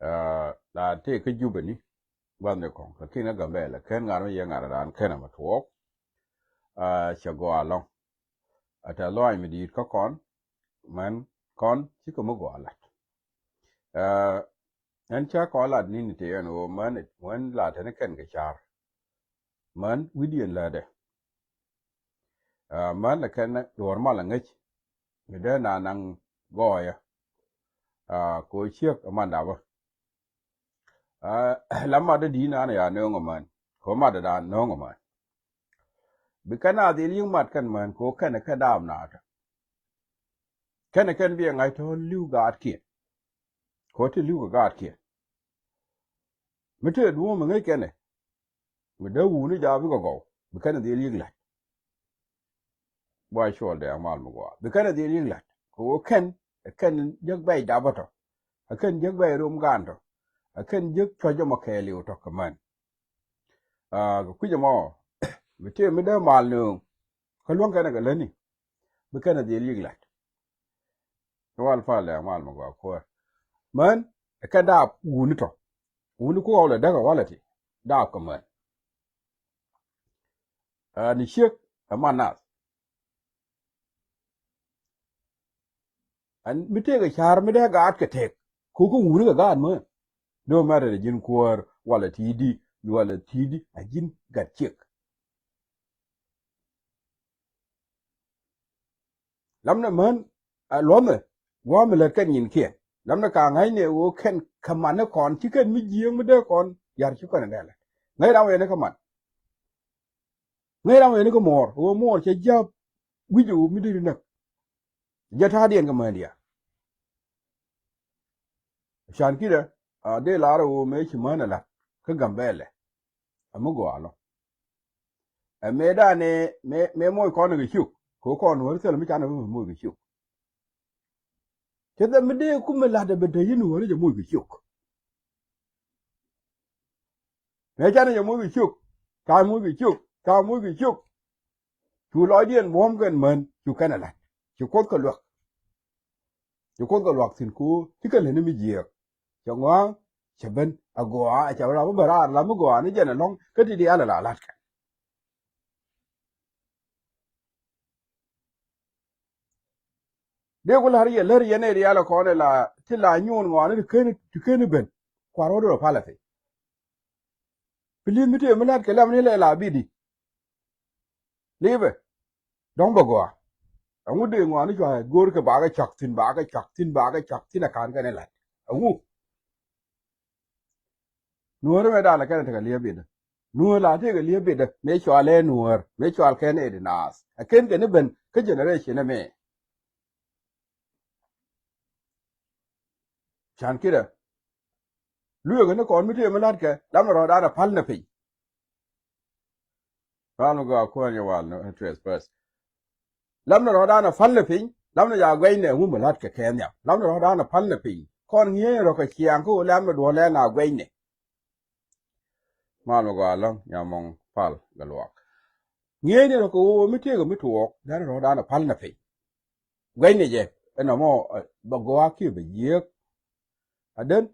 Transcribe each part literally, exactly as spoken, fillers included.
Ah, la tëë kä Jubɛ ni gua̱thni kɔ̱ŋ, lakin kä Gambɛla /ken ŋa̱t mi yɛ ŋa̱t raan /ken ɛmɛ tuɔɔk. Ah, cɛ gɔaa ɛlɔ̱ŋ. A tɛ̈th lɔaac mi di̱i̱t kä kɔn, män kɔn cikɛ mi gɔaa lat. Ah, ɛn cä kɔn lat ni̱ni tëë ɛn ɣöö män, män la te ni kɛn kɛ ca̱r. Män wi̱cdiɛn lätdɛ. Ah, män ɛ kɛn duɔ̱ɔ̱r mal ɛ ŋäc mi dee na naŋ gɔɔyä. Ah, kɛ ɣöö ciek ɛ man dapä. Ah, la matdä di̱i̱t naan ɛ ya nööŋ ɛ män, kɛ ɣöö matdä daan nööŋ ɛ män. Bi kɛn a dhil yi̱k mat kɛn män, kɛ ɣöö kɛn ɛ kɛ daap naatdä. Kɛn ɛ kɛn bi ɛ ŋa̱c tɔ̱ li̱w gaatkiɛn. Kɛ ɣöö te li̱w kɛ gaatkiɛn. Mi tëë duɔ̱ɔ̱m ɛ ŋäc kɛn ɛ, mi dee wuni ja̱ bikɛ gɔw, bi kɛn ɛ dhil yi̱k la̱t. Buay Cuɔl Dɛŋ, mal mi gɔaa. Bi kɛn ɛ dhil yi̱k la̱t. Kɛ ɣöö kɛn, ɛ kɛn jiäk bɛc dapä tɔ. Ɛ kɛn jiäk bɛc rom gaan tɔ. Ɛ kɛn jiäk cuɔ̱c ɛmɔ kɛɛliw tɔ kɛ män. Ah, kɛ kui̱c ɛmɔ, mi tëë mi dee mal nööŋ, kä luäŋ kɛn ɛ kɛ lätni, bi kɛn ɛ dhil yi̱k la̱t. Wal Pal Dɛŋ, mal mi gɔaa kuäär. Män, ɛ kɛ daap wuni tɔ. Wuni ku ɣɔw lɛ däk ɛ walɛ ti daap kɛ män. Ah, ni ciek ɛ man nath. Ɛn mi tëëkɛ ca̱r mi dee gaatkɛ tëk, kɛ ɣöö kä wuni kɛ gaat män. Do̱ mɛrɛ ji̱n kuäär walɛ ti̱i̱di, walɛ ti̱i̱di, a ji̱n gat ciek. Lamnɛ män, a luɔ̱mɛ, gua̱a̱mɛ lät kɛn nyinkiɛn. Lamnɛ ka ŋa̱cnɛ ɣöö kɛn kɛ man ni kɔn, ci kɛn mi jiääk mi dee kɔn, ya̱r ci kɔn ɛ dee lät. Ŋäc ram wee ni kɛ man. Ŋäc ram wee ni kɛ muɔɔr, ɣöö muɔɔr cɛ jiäp wi̱c ɣöö mi deri näk. Jɛ ta̱a̱diɛn kɛ män diaal. Can kidɛ, a dee lar ɣöö mëë ci män ɛ la̱t kä Gambɛlɛ. Ɛ mi gɔaa ɛlɔ̱ŋ. Ɛ mëë danɛ, mëë, mëë moc kɔn kɛ ciök, kɛ ɣöö kɔn Nuääri thilɛ mi canɛ bi moc kɛ ciök. Cɛ thil mi dee kumɛ la̱t ɛ ben te yi Nuääri jɛ moc kɛ ciök. Mëë canɛ jɛ moc kɛ ciök, ca moc kɛ ciök, ca moc kɛ ciök. Cu lɔcdiɛn buɔ̱m kɛn män, cu kɛn ɛ la̱t. Ci Kuoth kɛ luäk. Ci Kuoth kɛ luäk thi̱n kɛ ɣöö ci kɛ lätni mi jiääk. Cɛ ŋɔa̱a̱ŋ, cɛ ben, a gɔaa, a cɛ ram mi ben raar la mi gɔaa ni jɛn ɛlɔ̱ŋ, kä ti diaal ɛ la la̱t kɛ. Dee ku la̱r yɛ, lär yɛn ɛ diaal ɛ kɔn ɛ la, ti la nyuun ŋɔaani ti ken, ti ken ben. Kua̱r wä do̱r ɛ palɛ piny. Pi li̱th mi tëë mi la̱t kɛ lɛm ni lɛ la bidi. Li̱pɛ. Dɔ̱ŋ bɛ gɔaa. Ɛŋu dee ŋɔaani cua go̱o̱r kɛ bakɛ cak thi̱n, bakɛ cak thi̱n, bakɛ cak thi̱n a ka̱n kɛn ɛ la̱t. Ɛŋu? Nuäär mɛ danɛ kɛn tekɛ li̱ep bitdä. Nuäär la tekɛ li̱ep bitdä. Mëë cual ɛ Nuäär. Mëë cual kɛn ɛ di naath. Ɛ ken kɛn i̱ ben kä generation ɛmɛ. Can kidɛ. Lueekɛ ni kɔn mi tëë mi la̱tkɛ. Lamnɛ rɔ̱dan ɛ päl nɛ piny. Ran mi gɔaa kuäär yɛ wal ni trespass. Lamnɛ rɔ̱dan ɛ päl nɛ piny. Lamnɛ ja guɛcnɛ ŋu mi la̱tkɛ kɛ nhiam. Lamnɛ rɔ̱dan ɛ päl nɛ piny. Kɔn ŋi̱eec rɔ̱ kɛ ciaŋ kä ɣöö lamnɛ duɔ̱ɔ̱r lɛn a guɛcnɛ. Mal mi gɔaa ɛlɔ̱ŋ, Nyamɔŋ Pal Gatluak. Ŋi̱eecni rɔ kɛ ɣöö mi tëëkɛ mi tuɔɔk, dɛn rɔ̱dan ɛ päl nɛ piny. Guɛcnɛ jɛ, ɛn nɔmɔ, ɛ, bɛ gɔaa kiɛ bɛ jiääk. Ɛ den,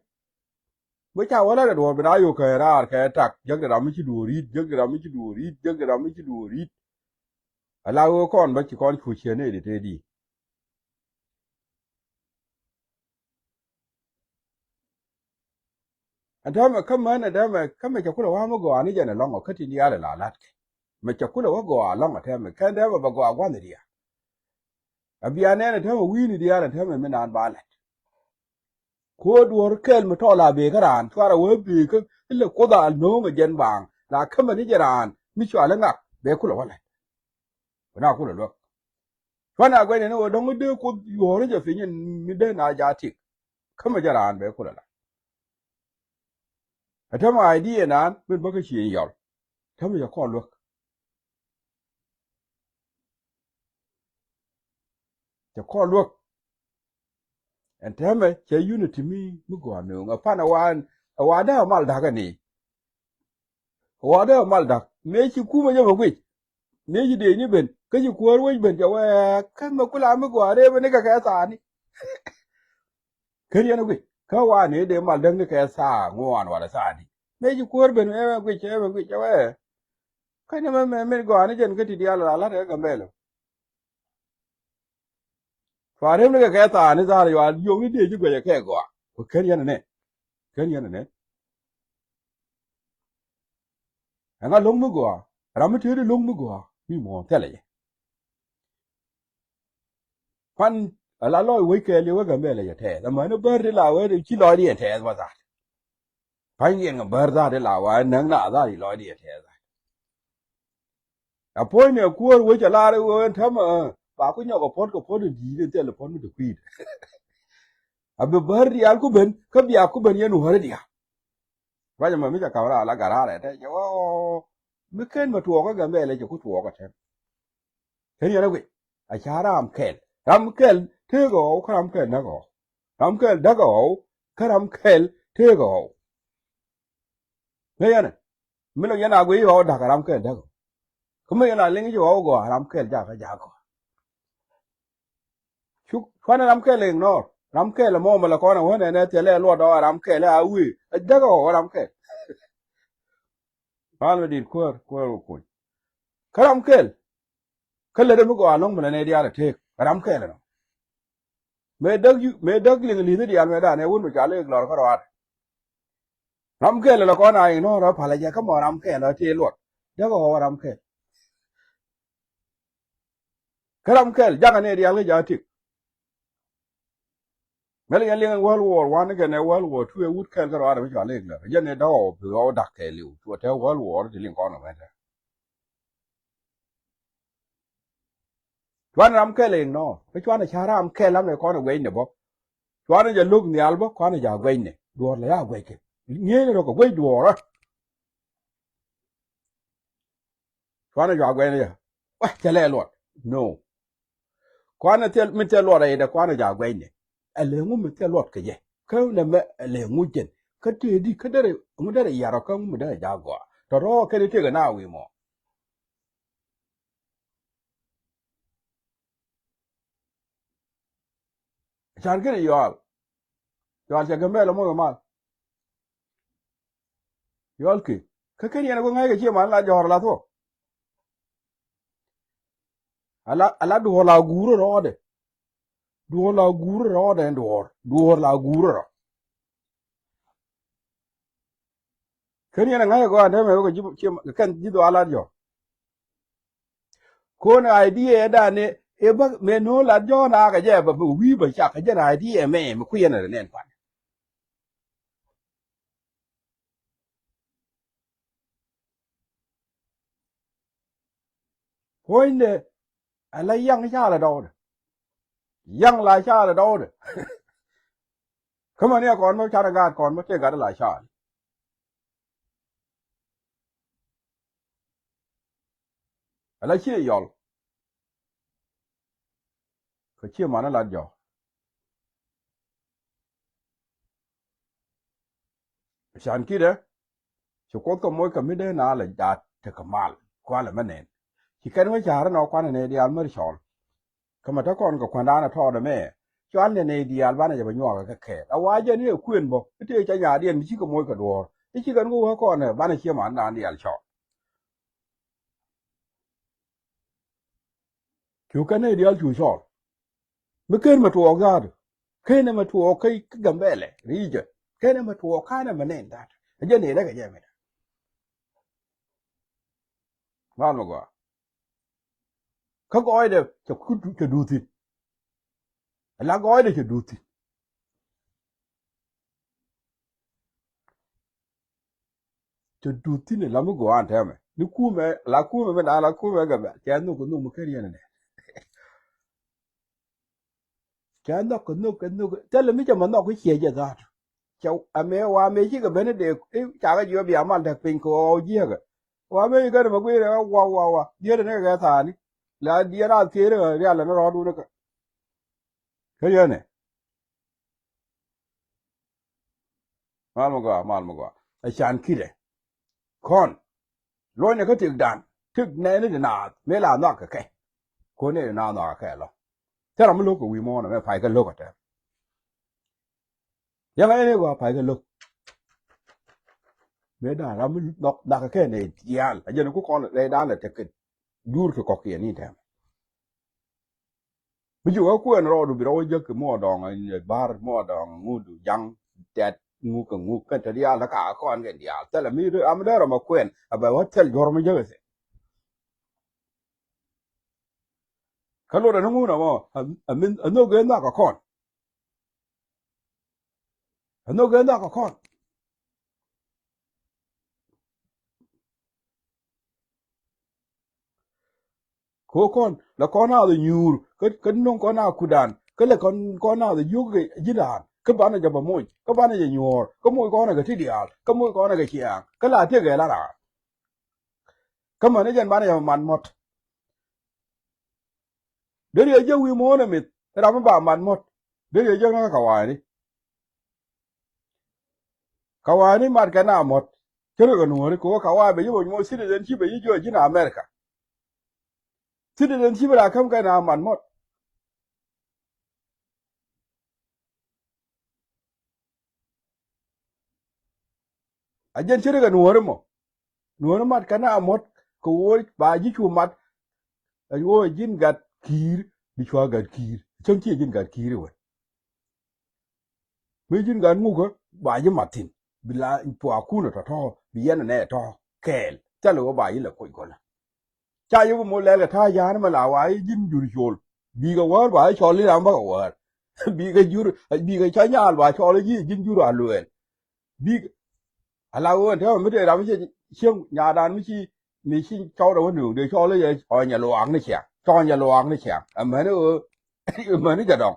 mi ca wä lät ɛ duɔ̱ɔ̱r bi na yök kɛ raar kɛ tak, jäkdɛ ram mi ci duɔ̱ɔ̱r ri̱t, jäkdɛ ram mi ci duɔ̱ɔ̱r ri̱t, jäkdɛ ram mi ci duɔ̱ɔ̱r ri̱t. Ala ɣöö kɔn bä ci kɔn cu ciɛ nɛy di tëëdi. Ɛn täämɛ kä män ɛ täämɛ kä mɛ cɛ kulɛ wa̱a̱ mi gɔaa ni jɛn ɛlɔ̱ŋ ɔ kä tin diaal ɛ la la̱tkɛ. Mɛ cɛ kulɛ wä gɔaa ɛlɔ̱ŋ ɛ täämɛ kɛn täämɛ bɛ gɔaa gua̱n ɛ diaal. Ɛ bia nɛn ɛ täämɛ wi̱i̱ni diaal ɛ täämɛ mi naan ba la̱t. Kuäär duɔ̱ɔ̱r kɛl mi tɔɔl a bëë kä raan cuarɛ wee bëë kä ilɛ Kuoth a no̱o̱ŋ ɛ jɛn baaŋ la kämɛ ni jɛ raan mi cual iŋak bɛ kulɛ wä la̱t. Bɛ na kulɛ luäk. Cuanɛ a guɛcnɛ ni ɣöö dɔ̱ŋ dee Kuoth yuɔ̱ɔ̱ri jɛ piny in mi dee na ja tik. Kä mɛ jɛ raan bɛ kulɛ la. Ɛ täämɛ idea naan min bä kä cieŋ yɔl. Täämɛ cɛ kɔn luäk. Cɛ kɔn luäk. Ɛn täämɛ cɛ unity mi, mi gɔaa nööŋ. Ɛ pan ɛ waan, ɛ waan dee ɛ mal da̱k ɛ ni. Ɛ waan dee ɛ mal da̱k. Mëë ci kumɛ jɛ mɛ guic. Mëë ci dee ni ben. Kä ci kuäär wec ben cɛ wɛɛk. Kä mɛ kula mi gɔaa ree ben ni kɛ kɛ thaani. Kä riɛn ɛ guic. Kä wa ni dee mal däkni kɛ thaa ŋuan walɛ thaa di. Mëë ci kuäär ben ɛ guic ɛ guic ɛ wee. Kä ni mɛ mɛ min gɔaa ni jɛn kä ti diaal la la̱t ɛ Gambɛlɛ. Cua rem ni kɛ kɛ thaani thaani cua yio̱w ni dee ji̱ guɛcɛ kɛ gɔaa. Kɛ ken yɛn ɛnɛ. Ken yɛn ɛnɛ. Ɛŋa lo̱ŋ mi gɔaa? Ram mi tëëdi lo̱ŋ mi gɔaa mi muɔ̱ɔ̱n thilɛ jɛ. Kuan ala lɔc wec kɛɛl yɛ wek Gambɛlɛ jɛ tɛɛth. Amäni bär di la wee ci lɔcdiɛn tɛɛth bä thaat. Pa̱nydiɛn kɛ bär thaat di la wee näk na thaat i̱ lɔcdiɛn tɛɛth thaat. A puɔ̱nyni a kuäär wec a lar i̱ ɣöö ɛn täämɛ ba ku nyɔk a puɔ̱t kɛ puɔ̱t in di̱i̱t in thil puɔ̱t mi te kui̱dɛ. A bi bär diaal ku ben kä bia ku ben yɛn wäri diaal. Ruac ɛmɛ mi ca ka̱m raar la gat raar ɛ tɛ jɛ ɣɔɔ mi ken mɛ tuɔɔk kä Gambɛlɛ cɛ ku tuɔɔk ɛ tɛm. Ken yɛn ɛ guic a ca ram kɛl, ram kɛl tëëk ɛ ɣɔw kä ram kɛl näk ɛ ɣɔw. Ram kɛl däk ɛ ɣɔw kä ram kɛl tëëk ɛ ɣɔw. Ŋäc yɛn ɛ mi lɔ yɛn a guic ɣɔw da̱k ram kɛl da̱k ɣɔw. Kä mi yɛn a liŋ i̱ ɣɔw gɔaa ram kɛl jakä jakä. Cuk cuanɛ ram kɛl ignore. Ram kɛl ɛmɔ mɛ lɛ kɔn ɛ wänɛ nɛ thilɛ luɔt ɔ ram kɛl ɛ a wee ɛ da̱k ɣɔw ram kɛl. Mal mi di̱i̱t kuäär kuäär wä kuny. Kä ram kɛl kä lätdɛ mi gɔaa nɔŋ mi lɛ nɛ diaal ɛ tëëk ram kɛl ɛnɔ. Mëë däk yu mëë däk liŋ li̱th i̱ diaal mëë danɛ wun mi cɔal i̱ lɔr kä rɔaat. Ram kɛl lɔ kɔn a i̱ nɔ̱ɔ̱r ɔ palä jɛ kä mɔ ram kɛl ɔ tëë luɔt. Däk ɔ wä ram kɛl. Kä ram kɛl jakä ni diaal kä jakä tik. Mɛl yɛn liŋ World War One kɛnɛ World War Two ɛ wut kɛl kä rɔaat mi cɔal i̱ lɔr jɛ ni däk ɔ bi ɣɔw da̱k kɛɛliw cuɔ te World War ti liŋ kɔn ɔ mɛn te. Cuanɛ ram kɛl ignore kä cuanɛ ca ram kɛl lam ɛ kɔn ɛ guɛcnɛ bä. Cuanɛ jɛ lo̱k nhial bä kuanɛ jɛ a guɛcnɛ duɔ̱ɔ̱r lɛ ya guɛckɛ. Ŋi̱eecnɛ rɔ kɛ guɛc duɔ̱ɔ̱rä. Cuanɛ jɛ a guɛcnɛ jɛ wa cɛ lɛ luɔt. No. Kuanɛ thil mi thil luɔt rɛydɛ kuanɛ jɛ a guɛcnɛ. Ɛ lɛ ŋu mi thil luɔt kɛ jɛ kä nɛ mɛ ɛ lɛ ŋu jɛn kä tëëdi kä derɛ ŋu derɛ yarɔ kä ŋu mi derɛ jɛ a gɔaa. Tɔ rɔɔk kɛn i̱ tëëkɛ na wi̱i̱ mɔ. Can kini yɔal. Yɔal cɛ Gambɛlɛ moc kɛ mal. Yɔal ki kä kini yɛn a guɛ ŋa̱c kɛ cie man la jɔɔr la thuɔk. Ala ala duɔɔr la guur rɔɔdɛ. Duɔɔr la guur rɔɔdɛ duɔɔr duɔɔr la guur rɔ. Ken yɛn a ŋa̱c a gɔaa dee mɛ wekɛ ji̱ kɛn ji̱ dhuaalat jɔ̱ɔ̱k. Ko̱n idea ɛ dan ɛ bä mɛ no̱o̱ŋ lat jɔ̱ɔ̱n a kɛ jɛ bä bä wi̱i̱ bä cak kɛ jɛn idea mɛ mɛ kui̱ yɛn a rɛ nɛn pan. Puɔ̱nydɛ ala yaŋ caalɛ dɔwdɛ. Yaŋ la caalɛ dɔwdɛ. Kä mani a kɔn bä canɛ gaat kɔn bä tëë gat la caal. Ala ciɛ yɔl. Kä ciɛ man a lat jɔk. Can kidɛ ci Kuoth kɛ moc kɛ mi dee na lɛ jaa tekɛ mal kualɛ mɛ nɛn. Ci kɛn wä ca̱rä nɔ kuanɛ nɛ diaal mär cɔl. Kä mɛ te kɔn kɛ kuɛndan ɛ tɔɔdɛ mɛ cual nɛ nɛ diaal banɛ jɛ bɛ nyuakä kɛ kɛɛl a wa jɛn i̱ ɛ kuën bä i̱ tëë ca nyaadiɛn mi cikɛ moc kɛ duɔ̱ɔ̱r i̱ cikɛn kɛ wä kɔn ɛ banɛ cie man dan diaal cɔl. Cu kɛn nɛ diaal cu cɔl. Mi ken mɛ tuɔɔk dhaadu ken mɛ tuɔɔk kä Gambɛlɛ ri̱i̱cä ken mɛ tuɔɔk kanɛ mɛ nɛn dhaadu. Ɛ jɛ nɛn rɛk ɛ jɛ mɛ. Mal mɛ gɔaa. Kä gɔɔydɛ cɛ kut cɛ duut thi̱n. Ala gɔɔydɛ cɛ duut thi̱n. Cɛ duut thi̱n ala mi gɔaa ɛn tɛmɛ ni kumɛ ala kumɛ mi na ala kumɛ gɛ bɛ cɛ nhuk kɛ nhuk mi ken yɛn nɛ. Cɛ nhɔk kɛ nhɔk kɛ nhɔk thilɛ mi cɛ mɛ nhɔk kɛ ciɛ jɛ dhaat. Cɛ amɛ wa amɛ cikɛ ben dee cakɛ jiɔ bia mal däk piny kɛ ɣɔw jiɛkɛ. Wa amɛ cikɛ mɛ guirɛ wa wa wa diɛt ni kɛ thaani. La diɛt a thieri kɛ rial ni rɔɔdun kɛ. Kä yɛnɛ. Mal mi gɔaa mal mi gɔaa. Ɛ can kidɛ. Kɔn luɔcnɛ kä tëkdan tëk nɛɛni ti naath mëë la nhɔakɛ kɛ. Kuɔnɛ ti naath nhɔakɛ kɛ lɔ. Thil ram mi lo̱k kɛ wi̱i̱ muɔ̱ɔ̱n ɛmɛ pay kä lo̱k ɛ tɛm. Yɛn a yɛn ɛ gɔaa pay kɛ lo̱k. Mëë da̱a̱n ram mi nhɔk dak kɛ nɛ diaal a jɛn ku kɔn rɛy da̱a̱n lɛ tekɛ jur ti kɔkiɛn ni tɛm. Mi ji̱ wä kuɛn rɔɔdu bi rɔ wä jäk kɛ muɔ dɔŋ ɛ bar muɔ dɔŋ ŋudu jaŋ tɛt ŋuk kɛ ŋuk kɛn te diaal te ka kɔn kɛn diaal thilɛ mi ram mi dee rɔ ma kuɛn a bɛ wä thil juɔr mi jäk ɛ thil. Kä lot ɛn ŋun ɛmɔ a min a nhök ɛ nhak a kɔn. Ɛ nhök ɛ nhak ɛ kɔn. Kɛ ɣöö kɔn la kɔn a dhɛ nyuur kä kä no̱ŋ kɔn a kudan kä lɛ kɔn kɔn a dhɛ jiök ji̱n raan kä banɛ jɛ bɛ moc kä banɛ jɛ nyuɔ̱ɔ̱r kä moc kɔn a kɛ ti diaal kä moc kɔn a kɛ ciaaŋ kä la tiek ɛ la raan. Kä mäni jɛn banɛ jɛ bɛ mat muɔ̱t. Deri ɛ jek wi̱i̱ muɔ̱ɔ̱n ɛ mith ram mi ba mat muɔ̱t. Deri ɛ jek ni kä kawaani. Kawaani mat kɛ na muɔ̱t. Cä rɛ kɛ nuɔ̱ɔ̱ri kɛ wä kawaani bɛ yi wä nyuɔ̱ɔ̱r citizenship bɛ yi jiɔ ji̱n America. Citizenship ra käm kɛ na mat muɔ̱t. A jɛn cä rɛ kɛ nuɔ̱ɔ̱ri mɔ. Nuɔ̱ɔ̱ri mat kɛ na muɔ̱t kɛ ɣöö ba ji̱ cu mat. A ɣöö ji̱n gat ki̱i̱r bi cua gat ki̱i̱r cäŋ ci ji̱n gat ki̱i̱r iwɛ. Mi ji̱n gat ŋukä ba ji̱ mat thi̱n bi la puakun ɛ tɔ̱tɔ̱ bi yɛn ɛ nɛ tɔ̱ kɛɛl thilɛ ɣöö ba ji̱ lɛ koc gɔlä. Ca yop mɔ lɛl kɛ ta̱a̱ ja̱a̱n mɛ la wa i̱ ji̱n jur col. Bikɛ wäär ba i̱ cɔl i̱ ram bäkɛ wäär. Bikɛ jur bikɛ ca nyaal ba cɔl i̱ ji̱ ji̱n jur a luɛɛl. Bikɛ a la ɣöö ɛn täämɛ mi tëë ram i̱ cɛ cieŋ nyaatdan mi ci mi ci cɔwdɛ wä nööŋ dee cɔl i̱ ɔnyɛ luaak ni ciaŋ cɔnyɛ luaak ni ciaŋ. Ɛmäni ɣöö ɛmäni jɛ dɔŋ.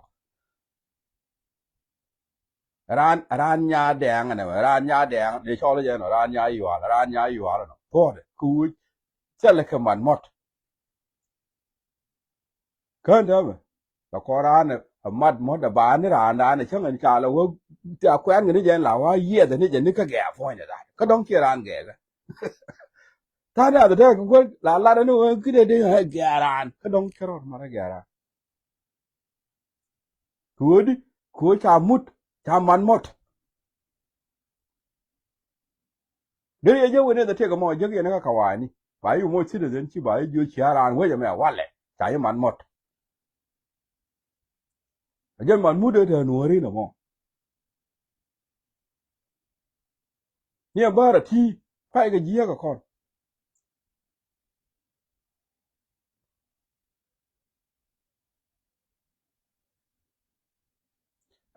Raan raan nya dɛɛŋ ɛnɛ mɛ raan nya dɛɛŋ dee cɔl jɛ nɔ raan nya yual raan nya yual ɛnɔ thuɔɔdɛ kɛ wuc. Thilɛ kɛ mat mɔt. Kään täämɛ la kɔn raan ɛ mat mɔt ɛ ba ni raan raan ɛ cäŋ ɛn ca la wä. Thia kuɛn kɛ ni jɛ ɛn la wä yiɛth ɛn ni jɛ ni kä gɛɛ puɔ̱nydɛ raan kä dɔ̱ŋ ciɛ raan gɛɛ kɛ. Tha̱a̱n dath ɛ tɛk kɛ kuäär la lat ɛn ni wä ki dee dee ɛ gɛɛ raan kä dɔ̱ŋ cä rɔɔd mat ɛ gɛɛ raan. Kɛ ɣöö di kɛ ɣöö ca mut ca man mɔt. Dee yɛ jɛ wen ɛ the tëk ɛmɔ jek yɛn kä kawaani ba yi moc citizen ci ba yi jiö cia raan wec ɛmɛ walɛ ca yi man mɔt. Ɛ jɛn man mut ɛ te nuɔ̱ɔ̱ri nɛ mɔ. Ni ɛ bäär ɛ ti pay kɛ jiäk ɛ kɔn.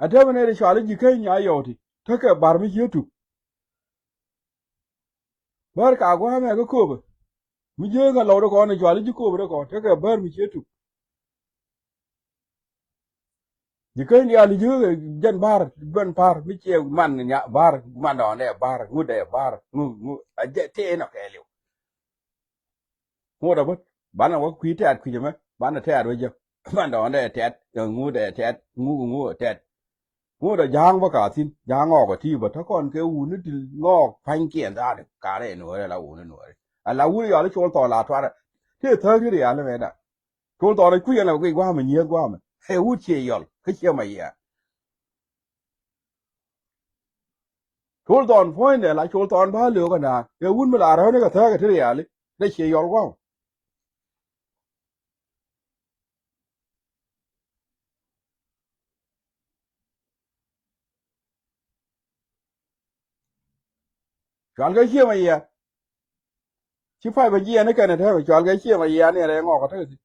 A tɛmɛ nɛy ti cɔal i̱ ji̱ keny nya yɔw ti tekɛ bar mi cië tuk. Bär ka gua̱a̱mɛ kä köpɛ mi jiäk kɛ lɔw ti kɔn i̱ cɔal i̱ ji̱ köpɛ ti kɔn tekɛ bär mi cië tuk. Ji̱ keny diaal i̱ ji̱ jɛn ba̱r ben pa̱r mi ciɛ man nya ba̱r man dɔɔndɛ ba̱r ŋut dɛ ba̱r ŋu ŋu a jɛ tëë nɔ kɛɛliw. Ŋut a bät banɛ wä kui̱ tɛ̈t kui̱c ɛmɛ banɛ tɛ̈t wä jɛ man dɔɔndɛ tɛ̈t ŋut dɛ tɛ̈t ŋu ŋu tɛ̈t. Ŋut a ja̱a̱ŋ bä ka thi̱n ja̱a̱ŋ ŋɔɔk a ti̱i̱ bä te kɔn kɛ wuni ti ŋɔɔk pa̱nykiɛn dhaat karɛ nuɔɔri ala wuni nuɔɔri ala wuni yɔal i̱ col thɔɔl a tuarɛ. Tëë thäk ti rial ɛmɛ da. Col thɔɔn kui̱c ɛn a guic gua̱a̱mɛ nyieth gua̱a̱mɛ ɛ wut cie yɔl kä cie ma yiɛɛr. Col thɔɔn puɔ̱nydɛ la col thɔɔn bä löök ɛn a ɛ wut mi la räwni kɛ thäk ɛ ti riali dee cie yɔl gua̱a̱mɛ. Cual kɛ cie ma yiɛɛr. Ci pay bä jiɛɛn ikɛn ɛ tɛmɛ cual kɛ ciëŋ a yiani rɛy ŋɔk a tekɛ thi̱n.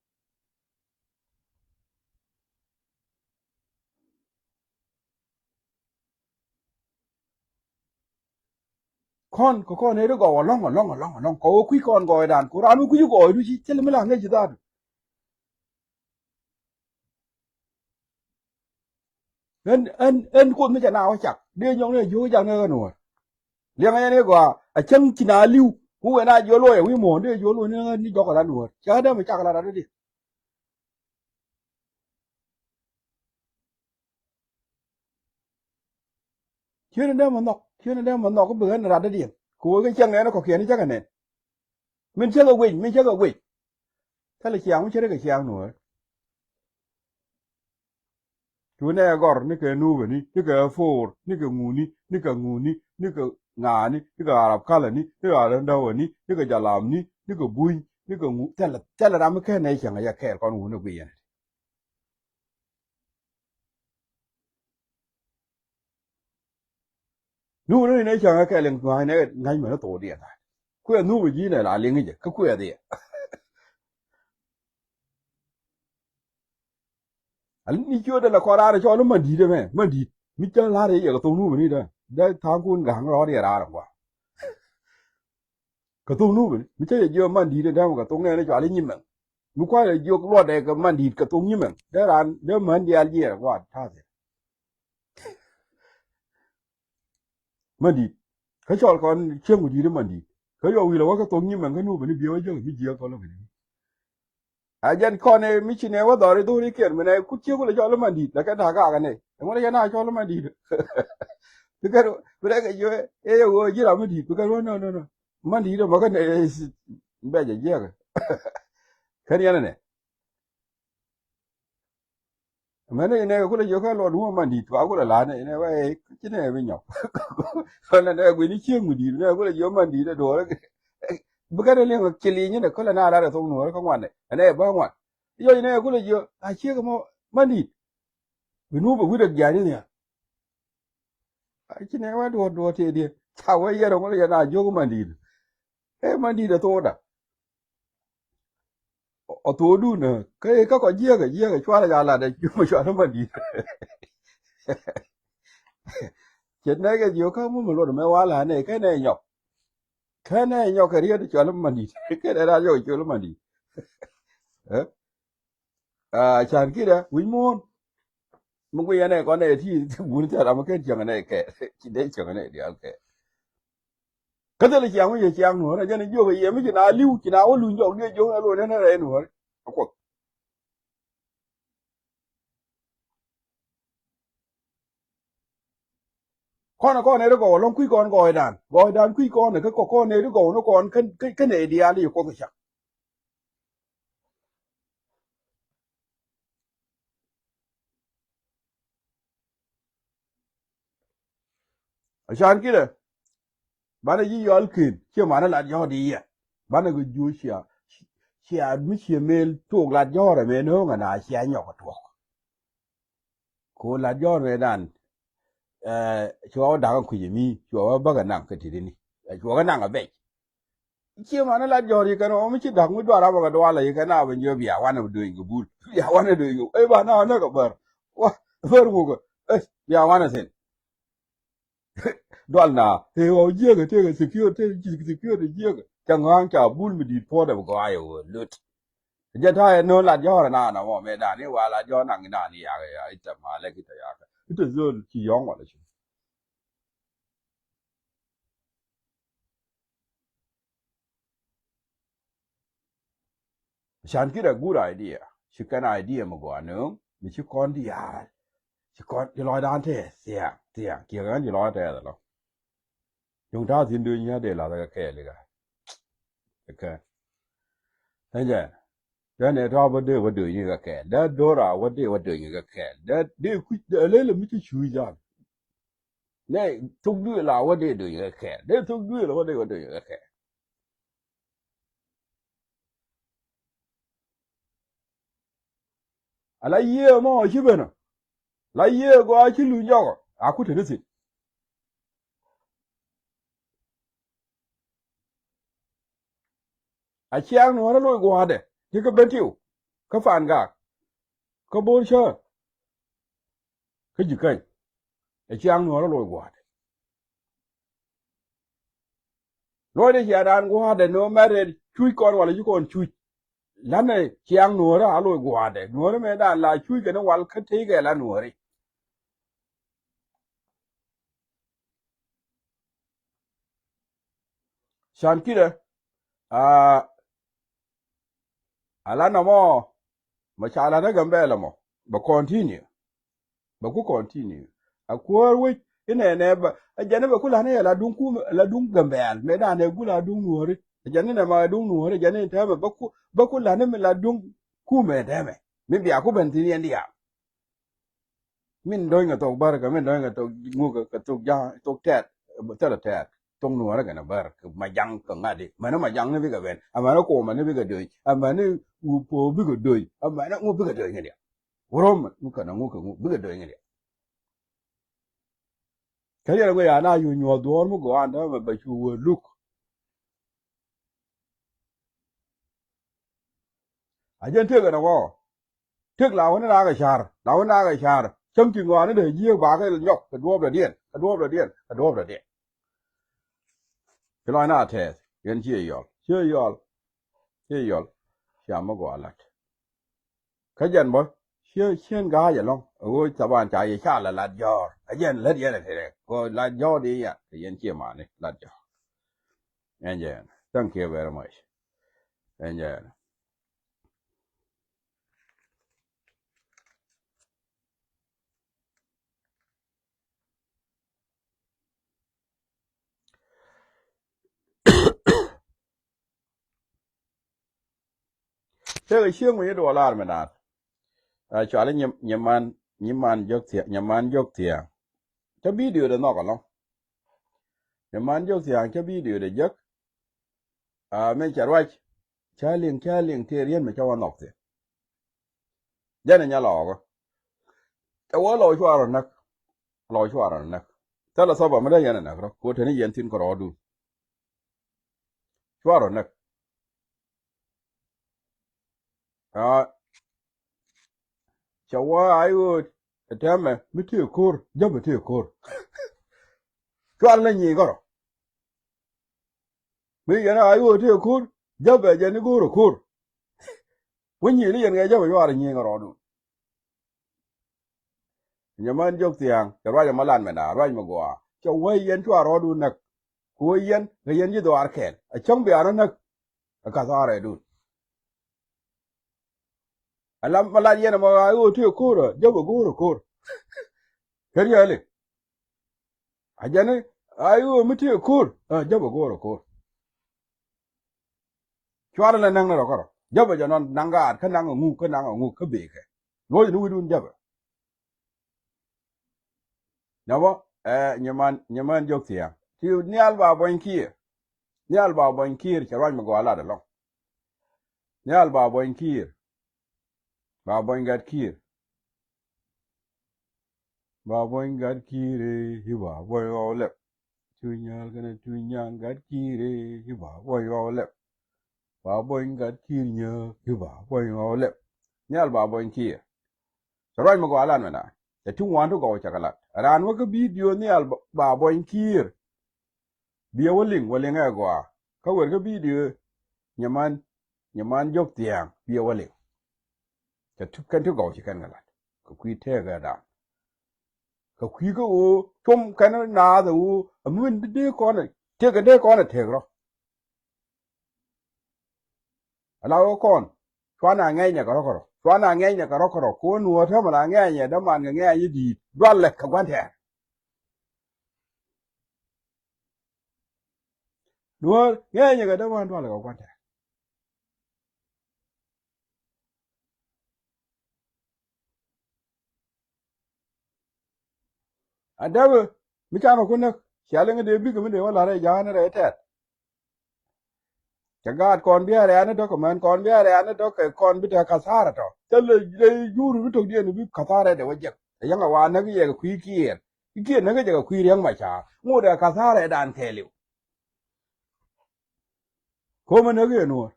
Kɔn kɛ kɔn ëë ti gɔw alɔ̱ŋ alɔ̱ŋ alɔ̱ŋ alɔ̱ŋ kɛ wä kui̱ kɔn gɔɔydan ku raan mi kui̱ gɔɔydu ci thil mi la ŋäc ci dhaadu. Ɛn ɛn ɛn kuoth mi cɛ na wä cak dee nyɔk ni a jiök jak ni ɣän wä. Liɛŋ ɛn i̱ gɔaa a cäŋ ci na li̱w mi wee na jiöl wä yɛ wi̱i̱ muɔ̱ɔ̱n dee jiöl wä ni ɣän ni jɔk ɛ ran wä cä dee mi cak la ran di. Ciötni dee mɛ nhɔk ciötni dee mɛ nhɔk bi ɣän rat dädiɛn kɛ wee kɛ cäŋ ɛn kɔkiɛn i̱ cäkɛ nɛn. Min cäkɛ wec min cäkɛ wec. Thilɛ ciaŋ mi cä ri kɛ ciaŋ nuɔɔr. Cu nɛ gɔr nikɛ Nuubäni, nikɛ Foor, nikɛ ŋuni, nikɛ ŋuni, nikɛ ŋaani, nikɛ Arab Kalani, nikɛ Arab Dawani, nikɛ Jalamni, nikɛ Buny, nikɛ ŋu-, thilɛ, thilɛ ram mi ken nɛ cäŋ a yɛ kɛɛl kɔn wuni guiyɛn. Nuubäni nɛ cäŋ a kɛɛl in ŋa̱cnɛ, ŋa̱c mɛn a thok diɛ tha̱a̱n. Kuɛ Nuubä ji̱ nɛ la liŋ jɛ, kä kuɛ dhiɛ. Al ni ciötdɛ la kɔn raar cɔl i̱ Mandit ɛmɛ, Mandit. Mi cä la̱r yɛ kɛ thok Nuubäni dä. Dee tha̱a̱ŋkun ga̱a̱ŋ rɔɔd yɛ raar ɛŋuan. Kɛ thok Nuubäni. Mi cä yɛ jiök Mandit ɛn täämɛ kɛ thok nɛɛni cɔal i̱ Nyimɛŋ. Mi kua̱r yɛ jiök luɔtdɛ kɛ Mandit kɛ thok Nyimɛŋ. Dee raan, dee män diaal jiɛɛr ɛŋuan ta̱a̱ thi̱n. Mandit. Kä cɔl kɔn cieŋ ku di̱i̱t i̱ Mandit. Kä yɔ wi̱i̱ lɛ wä kä thok Nyimɛŋ kä Nuubäni biɛ wä jiök mi jiääk kɔn lä kɛ ni. A jɛn kɔn ɛ mi ci nɛ wä dhɔr i̱ dho̱r i̱ kiɛn mi nɛ ku ciek wä lɛ cɔl i̱ Mandit lɛ kɛn ta̱a̱ kakä nɛ. Ɛŋu lɛ cɛ na cɔl i̱ Mandit. Bi kɛn bi rɛk ɛ jiö ɛ yɛ ɣöö ji̱ ram mi di̱i̱t bi kɛn wä nɔ nɔ nɔ. Mandit ɛ mɔ kɛn ɛ bɛ jɛ jiɛk. Kɛn yɛn ɛnɛ. Mɛn ni nɛ kulɛ jiök kä luɔt wä Mandit kua kulɛ la̱t ni nɛ wee ci nɛ bi nyɔk. Kɔn nɛ guini cieŋ mi di̱i̱t nɛ kulɛ jiök Mandit ɛ duɔ̱ɔ̱r. Bi kɛn liŋ ci li̱ny ni kulɛ na lat ɛ thok nuɔ̱ɔ̱r kä ŋuan nɛ nɛ bä ŋuan. Yɔc nɛ kulɛ jiök a ciek mɔ Mandit. Bi nu bi wi̱dɛ jiani nhial. A ci nɛ wee duɔ̱ɔ̱r duɔ̱ɔ̱r tëë diɛ ca wee yɛr ɛ ŋuan yɛ na jiök Mandit. Ɛ Mandit ɛ thokda. Ɔ thokdun kä kä kɔ jiäkä jiäkä cuarɛ ca lat ɛ cuarɛ Mandit. Cɛ nɛy kɛ jiök kä mumɛ luɔt mɛ wal anɛ kɛ nɛ nyɔk. Kɛ nɛ nyɔk kɛ riet cuarɛ Mandit kɛ nɛ rat yɔk cuarɛ Mandit. Ɛ? A can kidɛ wi̱c muɔ̱ɔ̱n. Mi guic ɛnɛ kɔn ɛ ti bun thil ram kɛn cieŋ ɛnɛ kɛ ci dee cieŋ ɛnɛ diaal kɛ. Kä thilɛ ciaŋ mi ciɛ ciaŋ nuɔ̱ɔ̱r ɛ jɛn jiök ɛ yɛ mi ci na li̱w ci na wä luny jɔk diɛ jiök ɛ luɔ̱n ɛn rɛy nuɔ̱ɔ̱r ɛ kuoth. Kɔn ɛ kɔn ɛ ri gɔw ɛlɔ̱ŋ kui̱ kɔn gɔɔydan gɔɔydan kui̱ kɔn ɛ kä kɔn ɛ ri gɔw ni kɔn kä nɛ diaal i̱ kuoth ɛ cak. A can kidɛ banɛ ji̱ yɔl ken ciɛ manɛ lat jɔ̱ɔ̱r di yɛ banɛ kɛ juɔ̱c cia cia mi ciɛ mel tuɔk lat jɔ̱ɔ̱r ɛmɛ no̱o̱ŋ ɛna cia nyɔk ɛ tuɔk. Ko lat jɔ̱ɔ̱r mɛ dan. Cuɔ wä dakä kui̱c ɛmi cuɔ wä bäkɛ naŋ kä ti̱ti̱ni. Cuɔ kɛ naŋ ɛ bɛc. Cie man lat jɔ̱ɔ̱r yikɛn ɔ mi ci da̱k mi duar abä kɛ dualɛ yikɛn a bä jiɔ bia wanɛ dueny kɛ bul bia wanɛ dueny kɛ ɛ ba na näk ɛ bär. Wa bär wukɛ ɛ bia wanɛ thin. Dual na tëë ɣɔw jiäkä tëë kɛ security tëë security jiäkä cɛ ŋa̱a̱ŋ ca bul mi di̱i̱t puɔ̱t ɛ bä gɔaa yɛ ɣöö löt. Jɛ ta̱a̱ yɛ nööŋ lat jɔ̱ɔ̱r ɛ naan ɛ mɔ mëë dan i̱ wa lat jɔ̱ɔ̱r naŋ i̱ naan i̱ yak i̱ tɛ malɛ ki tɛ yak i̱ tɛ dhöl ci yɔ̱ŋ wala ci. Can kit a good idea. Ci kɛn idea mi gɔaa nööŋ mi ci kɔn diaal. Ci kɔn ci lɔcdan tɛth thiaŋ thiaŋ kiɛ kɛn ci lɔcdan tɛth ɛlɔ. Cuŋ ta̱a̱ thi̱n dööc nyä dee lath kɛ kɛɛl ikä. Kɛ ɛn jɛ. Dee nɛ tɔ̱ bä dee wä dööc ni kɛ kɛɛl dee dora wä dee wä dööc ni kɛ kɛɛl dee dee kuc dee lele mi ci cuuc jal. Nɛ thok duëël a wä dee dööc ni kɛ kɛɛl dee thok duëël a wä dee wä dööc ni kɛ kɛɛl. Ala yiëë mɔ ci ben ɔ la yiëë gɔaa ci luny jɔkɔ a ku te ni thi̱n. A ciaŋ nuɔ̱ɔ̱rä loc gua̱a̱dɛ ti kä Bentiu kä Pangak kä Bo̱o̱r Cäär kä Ji̱käny. A ciaŋ nuɔ̱ɔ̱rä loc gua̱a̱dɛ. Luɔcdɛ cia raan gua̱a̱dɛ ni ɣä mɛt rɛt cuc kɔn wala ci kɔn cuc. La̱nɛ ciaŋ nuɔ̱ɔ̱rä a loc gua̱a̱dɛ nuɔ̱ɔ̱rä mëë daan la cuc kɛn wal kä tëëkɛ la nuɔ̱ɔ̱ri. Can kidɛ a a la nɔmɔ mɛ ca la ni Gambɛla mɔ bɛ continue. Bɛ ku continue a kuäär wec inɛnɛ bɛ a jɛn bɛ ku la ni la duŋ kumɛ la duŋ Gambɛl mɛ danɛ gul a duŋ nuɔri a jɛn inɛ ma duŋ nuɔri a jɛn in tɛmɛ bɛ ku bɛ ku la ni mi la duŋ kumɛ tɛmɛ mi bia ku ben thin yɛn diaal. Min do̱ny kɛ thok bär kɛ min do̱ny kɛ thok ŋuk kɛ thok ja̱a̱ŋ thok tɛt, thilɛ tɛt. Thok nuɔ̱ɔ̱rä kɛnɛ bär kɛ majaŋ kɛ ŋa̱t i̱. Mɛni majaŋ ni bikɛ ben. Amäni kuɔmä ni bikɛ do̱ny. Amäni wupo bikɛ do̱ny. Amäni ŋu bikɛ do̱ny kɛ diɛ. Wuromɛ ŋu kɛnɛ ŋu kɛ ŋu bikɛ do̱ny kɛ diɛ. Kä yɛn ɛ ŋuɛ ya na yu nyuɔ̱th duɔ̱ɔ̱r mi gɔaa ɛn täämɛ bɛ cu wee luk. A jɛn tëëk ɛn ɛ ɣɔɔ. Tëk la wä ni raak ɛ ca̱r, la wä ni raak ɛ ca̱r. Cäŋ ti ŋɔaani dee jiääk bakɛ nyɔk kɛ duɔ̱ɔ̱p dɔ̱diɛn, kɛ duɔ̱ɔ̱p dɔ̱diɛn, kɛ duɔ̱ɔ̱p dɔ̱diɛn. Ci lɔcna a tɛɛth, yɛn ciɛ yɔl, ciɛ yɔl, ciɛ yɔl. Cia mi gɔaa la̱t. Kä jɛn bä, ciɛ ciɛn ga̱a̱c ɛlɔ̱ŋ. Ɛ ɣöö thaban ca yɛ ca la lat jɔ̱ɔ̱r. Ɛ jɛn lät yɛn ɛ tëë rɛk. Kɛ lat jɔ̱ɔ̱r di ya, kɛ yɛn ciɛ mani lat jɔ̱ɔ̱r. Ɛn jɛn. Thank you very much. Ɛn jɛn. Tëëkɛ cieŋ mi ci duɔl lar mi naath. Ɛ cuali nyiman, nyiman jɔk thiaŋ, nyiman jɔk thiaŋ. Cä bidio dee nhɔk ɛlɔ̱ŋ. Nyiman jɔk thiaŋ cä bidio dee jek. A mi cɛ ruac. Cä liŋ, cä liŋ tëë riet mi cä wä nhɔk thiaŋ. Jɛn ɛ nya lɔɔkä. Cɛ wä lɔɔk cuarɛ näk. Lɔɔk cuarɛ näk. Thilɛ thɔpä mi dee yɛn ɛ näk rɔ. Kɛ wä teni yɛn thi̱n kärɔɔdun. Cuarɛ näk. Aa. Cɛ wä a i̱ ɣöö ɛ tɛmɛ mi tëë ko̱r, jäpɛ tëë ko̱r. Cuarɛ lɛ nyi̱i̱ kärɔ. Mi yɛn a i̱ ɣöö tëë ko̱r, jäpɛ jɛn i̱ go̱o̱rɛ ko̱r. Wä nyi̱i̱ ni yɛn ŋɛ jäpɛ cuarɛ nyi̱i̱ kärɔɔdun. Nyɛ män jɔk thia̱a̱ŋ, cɛ ruac ɛmɔ lat mɛnda, ruac mi gɔaa. Cɛ wä yɛn cuarɛ rɔɔdun näk. Ku wä yɛn, kɛ yɛn ji̱ dhɔaar kɛɛl. A cäŋ bia rɔ näk. Ɛ ka̱thaarɛdun. Ala mi lat yɛn ɛmɔ ɣa̱a̱c ɣöö tëë ko̱r ɛ, jäpɛ go̱o̱rɛ ko̱r. Kɛ riali. A jɛn i̱ ɣa̱a̱c ɣöö mi tëë ko̱r ɛ, jäpɛ go̱o̱rɛ ko̱r. Cuarɛ lɛ näŋ ni rɔ kärɔ. Jäpɛ jɛ nɔn naŋ gaat kä naŋ a ŋuk kä naŋ a ŋuk kä bëë kɛ. Luɔ̱c ni wi̱dun jäpɛ. Nɛ bä ɛ nyɛ man, nyɛ man jɔk thia̱a̱ŋ. Ti nhial ba buɔ̱ny kiɛɛr. Nhial ba buɔ̱ny kiɛɛr cɛ ruac mi gɔaa lat ɛlɔ̱ŋ. Nhial ba buɔ̱ny kiɛɛr. Ba buɔ̱ny gat kiɛɛr. Ba buɔ̱ny gat kiɛɛr i̱ ba buɔ̱ny ɣɔw lɛp. Tuny nyaal kɛnɛ tuny nyaal gat kiɛɛr i̱ ba buɔ̱ny ɣɔw lɛp. Ba buɔ̱ny gat kiɛɛr nyääk i̱ ba buɔ̱ny ɣɔw lɛp. Nhial ba buɔ̱ny kiɛɛr. Cɛ ruac mi gɔaa lat mɛnda. Cɛ ti ŋuan ti gɔw cɛ kɛ lat. Raan wä kä bidio nhial ba buɔ̱ny kiɛɛr. Biɛ wä liŋ wä liŋ ɛ gɔaa. Kä wer kä bidio nyɛ man, nyɛ man jɔk thia̱a̱ŋ biɛ wä liŋ. Cɛ ti kɛn ti gɔw ci kɛn kɛ lat. Kɛ kui̱ tëëkɛ da̱a̱ŋ. Kɛ kui̱ kä ɣöö com kɛn naath ɛ ɣöö a mi win dee kɔn ɛ tëëkɛ dee kɔn ɛ tëëk rɔ. Ala wä kɔn cuanɛ a ŋɛcnɛ kɛ rɔ̱ kärɔ̱, cuanɛ a ŋɛcnɛ kɛ rɔ̱ kärɔ̱. Kɛ wä nuɔ̱ɔ̱r täämɛ la ŋɛcnɛ däman kɛ ŋɛc i̱ di̱i̱t dualɛ kɛ gua̱n tɛɛr. Nuɔ̱ɔ̱r ŋɛcnɛ kɛ däman dualɛ kɛ gua̱n tɛɛr. A däpɛ mi canɛ ku näk cia liŋ dee bikɛ mi dee wä la̱r ɛ ja̱a̱n rɛy tɛt. Cɛ gaat kɔn bi a rɛ̈ɛ̈n ni tɔ̱ kɛ män kɔn bi a rɛ̈ɛ̈n ni tɔ̱ kɛ kɔn bi te kathara tɔ̱ thilɛ ley jur bi tɔ̱kdiɛn bi kathara dee wä jek. Ɛ yäŋ a wa näk yɛ kɛ kui̱ kiɛɛr i̱ kiɛɛr näk jɛ kɛ kui̱ riäŋ ma ca̱a̱r ŋot ɛ kathara dan kɛɛliw. Ko̱mɛ näk yɛ nuɔ̱ɔ̱r.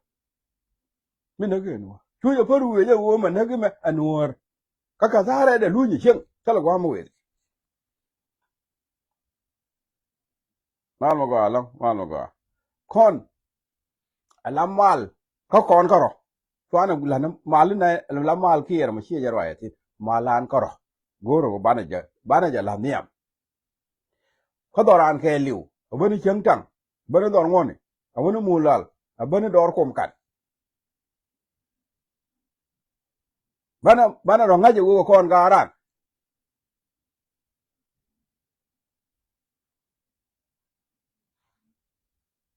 Mi näk yɛ nuɔ̱ɔ̱r cuc ɛ pär wi̱i̱ jɛ wee mɛ näk mɛ ɛ nuɔ̱ɔ̱r. Kä kathara dee luny ɛ cieŋ thilɛ gua̱a̱m mi wëëth. Mal mi gɔaa lɔ̱ŋ mal mi gɔaa. Kɔn ala mal kä kɔn kärɔ. Cuanɛ la mal inɛ la mal kiɛɛr mɛ ciɛ jɛ ruac ɛ thi̱n mal an kärɔ. Go̱o̱r ɛ banɛ jɛ banɛ jɛ la̱th nhiam. Kä dhɔran kɛɛliw a bäni cäŋ taŋ a bäni dhɔr ŋuɔ̱ni a bäni muul lal a bäni dɔɔr kom kat. Banɛ banɛ rɔ ŋa̱c ɛ wek ɛ kɔn gaaran.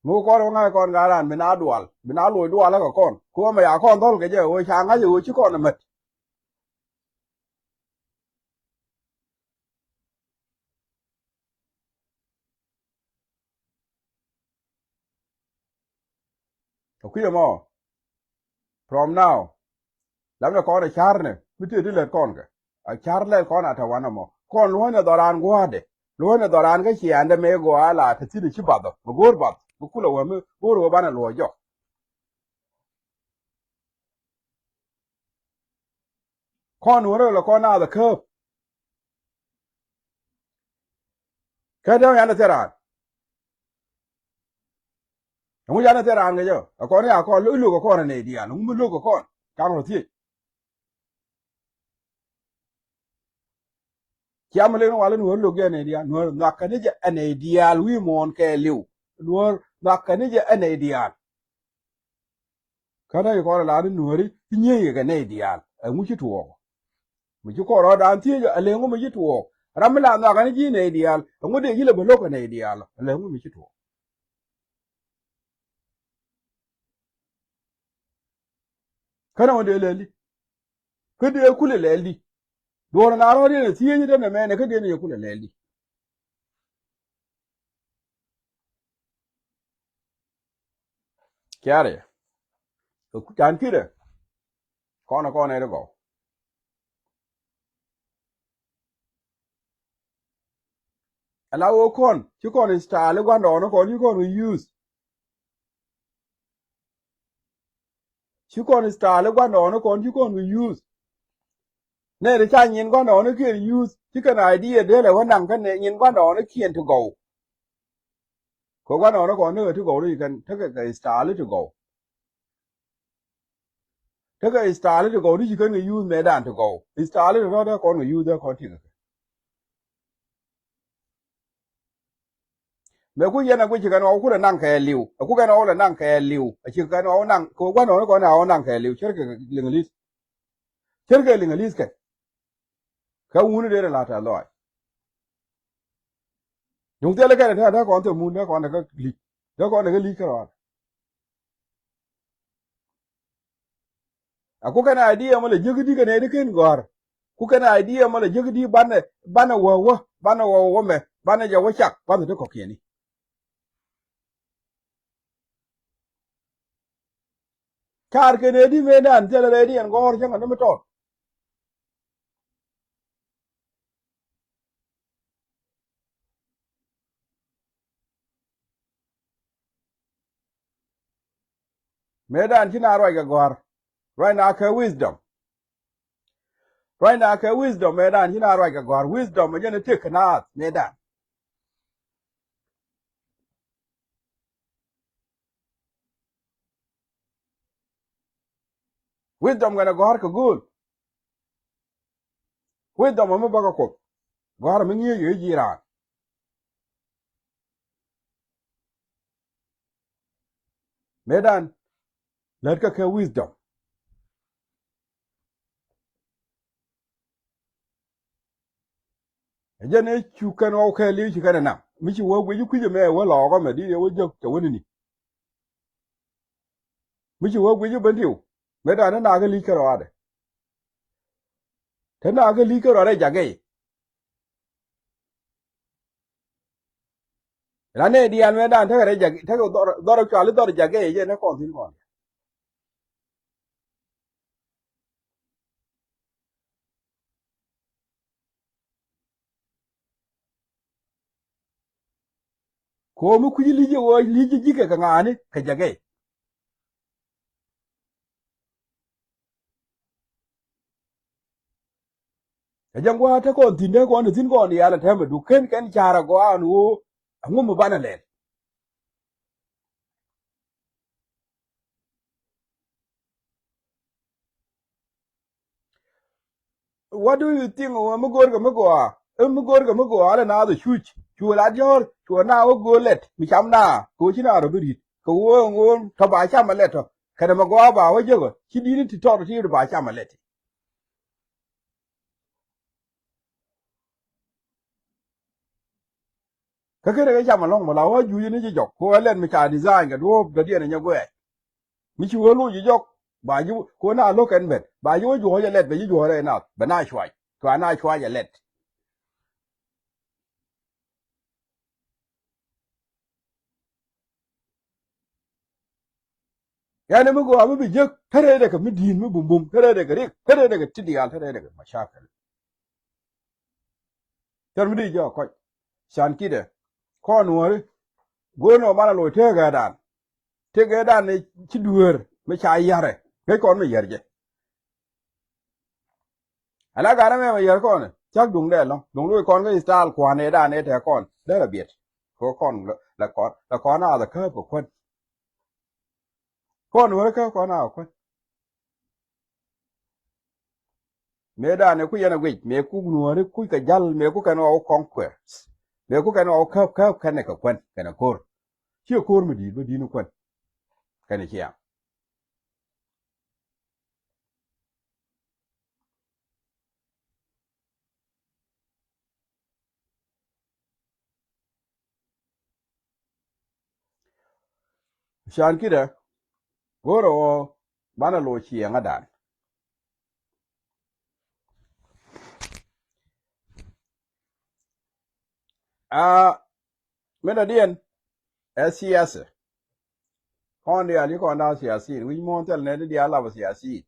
Mi wä kɔn wä ŋa̱c kɔn gaaran mi na dual mi na loc dual ɛ kɛ kɔn kɛ wä mɛ ya kɔn dhɔl kɛ jɛ wä ca ŋa̱c ɛ wä ci kɔn ɛ mät. Kui̱c ɛmɔ, from now, lamdɛ kɔn ɛ ca̱rnɛ mi tëë ti lät kɔn kɛ. A ca̱r lɛl kɔn a te wanɛ mɔ. Kɔn luɔ̱nɛ dhɔran gua̱a̱dɛ. Luɔ̱nɛ dhɔran kä ciaaŋdɛ mëë gɔaa la te thi̱n ci bath ɔ. Mi go̱o̱r bath. Mi kulɛ wä mi go̱o̱r wä banɛ luɔ̱c jɔk. Kɔn wä rɛw lɛ kɔn naath ɛ kääp. Kä dee yan ɛ thil raan. Ɛŋu yan ɛ thil raan kɛ jɛ ɛ kɔn ya kɔn lo̱k ɛ kɔn ɛ nɛy diaal ɛŋu mi lo̱k ɛ kɔn. Ka̱n rɔ thiec. Cia mi lek ni wal in wä lo̱k jɛ ɛ nɛy diaal nuäär nhɔakɛ ni jɛ ɛ nɛy diaal wi̱i̱ muɔ̱ɔ̱n kɛɛliw. Nuäär nhɔakɛ ni jɛ ɛ nɛy diaal. Kä nɛy kɔn ɛ la ni nuääri ti nyiey kɛ kɛ nɛy diaal ɛŋu ci tuɔɔk. Mi ci kɔn rɔɔdan thiec ɛ lɛ ŋu mi ci tuɔɔk. Ram mi la nhɔakɛ ni ji̱ nɛy diaal ɛŋu dee ji̱ lɛ bä lo̱k kɛ nɛy diaal ɛ lɛ ŋu mi ci tuɔɔk. Kä nɛ ɣän dee lɛl di. Kä dee kulɛ lɛl di. Duɔ̱ɔ̱r na rɔ̱ diɛn ɛ thiec ni dee nɛ mɛnɛ kä dee ni yɛ kulɛ lɛl di. Kiarɛ. Can ki̱dɛ. Kɔn kɔn ɛ ri gɔw. Ala wä kɔn ci kɔn istaali gua̱ndɔɔŋni kɔn ci kɔn kɛ yuth. Ci kɔn istaali gua̱ndɔɔŋni kɔn ci kɔn kɛ yuth. Nɛy ti ca nyin gua̱ndɔɔŋnikiɛn yuth ci kɛn idea dee lɛ wä naŋ kä nɛ nyin gua̱ndɔɔŋnikiɛn ti gɔw. Kɛ gua̱ndɔɔŋni kɔn tekɛ ti gɔw ni ci kɛn tekɛ kɛ istaali ti gɔw. Tekɛ istaali ti gɔw ni ci kɛn kɛ yuth mëëdan ti gɔw. Istaali ti tɔ̱ dee kɔn kɛ yuth dee kɔn ti kɛ kɛ. Mëë ku yɛn ɛ guic ci kɛn ɣɔw ku lɛ naŋ kɛɛliw. Ɛ ku kɛn ɣɔw lɛ naŋ kɛɛliw. Ɛ ci kɛn ɣɔw naŋ kɛ gua̱ndɔɔŋni kɔn ɛ ɣɔw naŋ kɛɛliw. Ce̱tkɛ liŋ li̱th. Ce̱tkɛ liŋ li̱th kɛ. Kä wuni dee rɛ la̱t a lɔac. Duŋ thilɛ kɛn ɛ te a dee kɔn thil mun dee kɔn ɛ kä li̱c. Dee kɔn ɛ kä li̱c kärɔa. A ku kɛn idea mɔ lɛ jiäk di kɛn ɛ di ken gɔ̱a̱r. Ku kɛn idea mɔ lɛ jiäk di banɛ banɛ wä wä banɛ wä wä mɛ banɛ jɛ wä cak banɛ ti kɔ̱kiɛni. Car kɛn ɛ di mëëdan thilɛ rɛy di ɛn gɔ̱a̱r cäŋ ɛ ni mi tɔt. Mëëdan ci na ruac kɛ gɔ̱a̱r. Ruac na kɛ wisdom. Ruac na kɛ wisdom mëëdan ci na ruac kɛ gɔ̱a̱r. Wisdom ɛ jɛn ɛ tëk kɛ naath mëëdan. Wisdom kɛnɛ gɔ̱a̱r kɛ go̱o̱l. Wisdom ɛ mi bäkɛ Kuoth. Gɔ̱a̱r ɛ mi ŋi̱eec ɛ ji̱ raan. Mëëdan lät kɛ kɛ wisdom. Ɛ jɛn ɛ cu kɛn ɣɔw kɛɛliw ci kɛn ɛ nam mi ci wä guic kui̱c ɛmɛ wä lɔɔk ɛmɛ di ɛ wä jek cɛ wä ni̱ni. Mi ci wä guic ben diw mëëdan te nakä li̱c kärɔadɛ. Te nakä li̱c kärɔadɛ jakɛ. Ran nɛ diaal mëëdan tekɛ rɛ jak tekɛ dhɔr dhɔr cuali dhɔr jakɛ jɛ ne kɔn thi̱n kɔn. Ko̱o̱m mi kui̱ci li̱c ɛ ɣöö li̱c ji̱ ji̱kɛ kɛ ŋa̱a̱ni kɛ jɛ gɛy. Ɛ jɛn gua̱a̱th te kɔn thi̱n te kɔn te thi̱n kɔn diaal ɛ tɛmɛ duk ken kɛn ca̱r ɛ gɔaa ɛn ɣöö ɛŋu mi banɛ lɛl. What do you think ɣöö mi go̱o̱rkɛ mi gɔaa? Ɛ mi go̱o̱rkɛ mi gɔaa lɛ naath ɛ cuc. Cuɛ la diɔ̱ɔ̱r cuɛ naath wä go̱o̱r lɛt mi cam naath kɛ ɣöö ci naath rɔ bi ri̱t kɛ ɣöö ɛŋo̱o̱n tɔ ba cam ɛ lɛt tɔ kɛnɛ mi gɔaa ba wä jek ɔ ci di̱t ni ti tɔt ɔ ti ba cam ɛ lɛt. Kä ken ɛ kɛ cam ɛlɔ̱ŋ mɔ la wä juuc ni ci jɔk ko ɛ lɛt mi ca design kɛ duɔ̱ɔ̱p dɔ̱diɛn ɛ nyɛ guɛɛc. Mi ci wä loc ci jɔk ba ji̱ ko na lo̱k kɛn ben ba ji̱ wä juɔ̱ɔ̱c ɛ lɛt bɛ ji̱ juɔ̱ɔ̱c rɛy nath bɛ na cuac cua na cuac ɛ lɛt. Yɛn mi gɔaa mi bi jek, te rɛydɛ kɛ mi di̱i̱t mi bumbum, te rɛydɛ kɛ rik, te rɛydɛ kɛ ti diaal, te rɛydɛ kɛ macakɛl. Cär mi di jɔak kɔc. Can kidɛ kɔn nuɔ̱ɔ̱ri. Go̱o̱r nɔ manɛ loc tëëkɛ dan. Tëëkɛ dan ni ci dueer mi ca yarɛ. Ŋäc kɔn mi yär jɛ. Ala ganɛ mɛmɛ yär kɔn cak duŋdɛ lɔ̱ŋ. Duŋ loc kɔn kä style kuanɛ dan ɛ tɛ kɔn dee la biɛt. Kɛ kɔn la kɔn la kɔn a the curve kɛ kuän. Kɔn nuɔ̱ɔ̱ri kä kɔn a kuän. Mëë danɛ ku yɛn a guic, mëë ku nuɔ̱ɔ̱ri kuc kɛ jal, mëë ku kɛn ɣɔw conquest. Mëë ku kɛn ɣɔw käp käp kɛnɛ kɛ kuän kɛnɛ ko̱r. Ciɛ ko̱r mi di̱i̱t bä di̱i̱t ni kuän. Kɛnɛ ciaŋ. Can kidɛ go̱o̱rɛ ɣöö banɛ loc ciɛŋädan. A min dɔ̱diɛn ɛ siasa. Kɔn diaal ci kɔn da̱a̱ siasin wi̱c muɔ̱ɔ̱n thil nɛy ti diaal lapä siasin.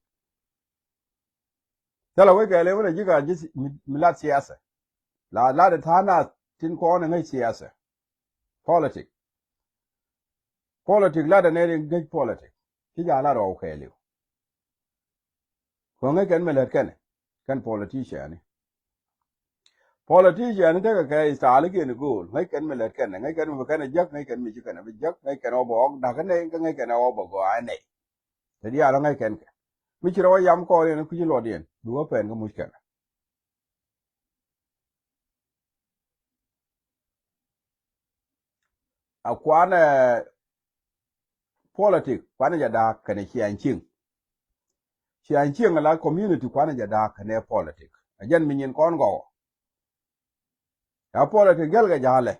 Thilɛ wec kɛɛliw mi lɛ ji̱ ka ji̱ mi lat siasa. La lat ɛ tha̱a̱ŋ naath tin kɔn ɛ ŋäc siasa. Politik. Politik latdɛ nɛy ti ŋäc politik. Ci ja̱ lat rɔw kɛɛliw. Kɛ ŋäc kɛn mi lät kɛnɛ kɛn politician ni. Politician ni tekɛ kɛ istalikiɛn go̱o̱l ŋäc kɛn mi lät kɛnɛ ŋäc kɛn mi bi kɛnɛ jek ŋäc kɛn mi ci kɛnɛ bi jek ŋäc kɛn ɔ bɛ ɣɔk da̱k kɛnɛ ŋäc kɛn ɔ bɛ gɔaa nɛy. Te diaal ɔ ŋäc kɛn kɛ mi ci rɔ wä yam kɔɔr yɛn kui̱ci luɔtdiɛn bi wä pɛn kä muc kɛnɛ. A kuanɛ politik kuanɛ jɛ da̱a̱k kɛnɛ ciaŋ cieŋ. Ciaŋ cieŋ la community kuanɛ jɛ da̱a̱k kɛnɛ politik. A jɛn mi nyin kɔn gɔwä. A politik jäl kɛ ja̱lɛ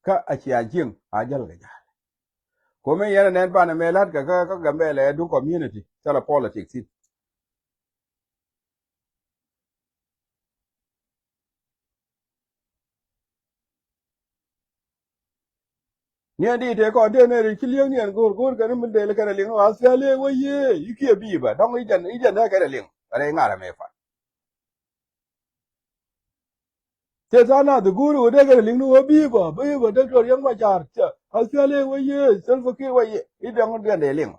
kä a ciaŋ cieŋ a jäl kɛ ja̱lɛ. Komi yɛn a nɛn banɛ mɛ la̱t kɛ kä Gambɛlɛ ɛ duŋ community thilɛ politik thi̱n. Niɛn di tëë kɔn tëë nɛy ri ci li̱eŋ niɛn go̱o̱r go̱o̱r kɛn mi dee lɛ kɛn a liŋ ɣɔaa thiali wä yiëë i̱ kiɛ bi̱i̱ bä dɔ̱ŋ i̱ jɛn i̱ jɛn dee kɛn a liŋ. Rɛy ŋa̱r ɛmɛ pan. Tëë tha̱a̱ŋ nath go̱o̱r ɣöö dee kɛn a liŋ ni ɣöö bi̱i̱ bä bi̱i̱ bä dee tuɔr yɛn ma ca̱r ɣɔaa thiali wä yiëë Salva Kiir wä yiëë i̱ dɔ̱ŋ diɛn dee liŋ.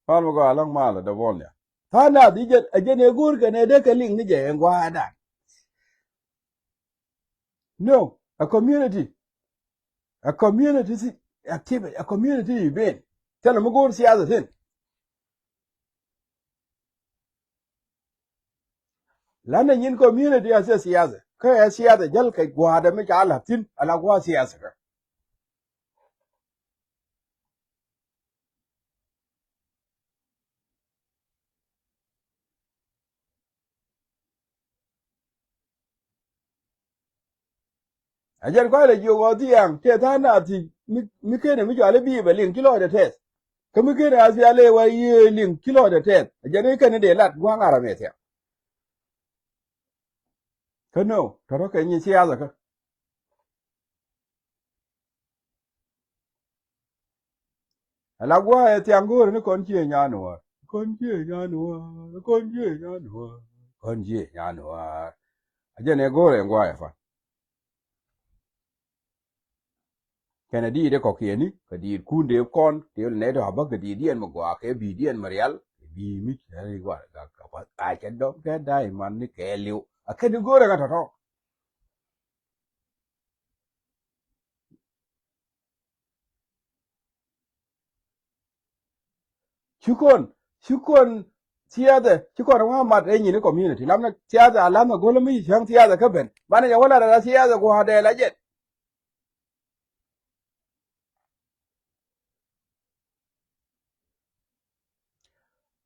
Mal mi gɔaa läŋ mal a dɔ̱bɔl nia. Tha̱a̱ŋ nath i̱ jɛn a jɛn ɛ go̱o̱r kɛn ɛ dee kɛ liŋ ni jɛ ɛn gua̱a̱dan. No, a community. A community si activity, a community event. Thilɛ mi go̱o̱r siasa thi̱n. Lanɛ nyin community a thil siasa kä ɛ siasa jäl kɛ gua̱a̱dɛ mi ca la̱p thi̱n ala gua̱a̱ siasa kä. A jɛn kua̱c lɛ jiök ɣɔɔ thiaŋ tëë tha̱a̱ŋ naath thiec mi kenɛ mi cɔal i̱ bi̱i̱ bɛ liŋ ci lɔɔcdɛ tɛth. Kä mi kenɛ a thial ëë wä yiëë liŋ ci lɔɔcdɛ tɛth a jɛn i̱ kɛn i̱ dee lat gua̱a̱ŋ aramɛ thiaŋ. Kä nöö tɔ̱tɔ̱ kɛ nyin siathɛ kä. Ala gua̱a̱ ɛ thiaŋ go̱o̱rɛ ni kɔn cië nyan wäär kɔn cië nyan wäär kɔn cië nyan wäär kɔn cië nyan wäär. A jɛn ɛ go̱o̱rɛ ɛn gua̱a̱ ɛ pan. Kɛnɛ diit ɛ kɔ̱kiɛni kɛ diit kun dee kɔn tëë lɛ nɛy tɔ̱ a bäk kɛ diit diɛn mi gua̱a̱ kɛ bi̱i̱ diɛn mi rial kɛ bi̱i̱ mi cɛ ri gua̱a̱ kɛ path a cɛ dɔ̱ŋ kɛ da̱a̱c man ni kɛ li̱w. A kɛn i̱ go̱o̱rɛ ŋa tɔ̱tɔ̱. Ci kɔn ci kɔn thiathɛ ci kɔn wä mat ɛ nyin i̱ community lamnɛ thiathɛ a lamnɛ go̱l mi ci cäŋ thiathɛ kä ben banɛ jɛ wä lat ala thiathɛ gua̱a̱dɛ la jɛn.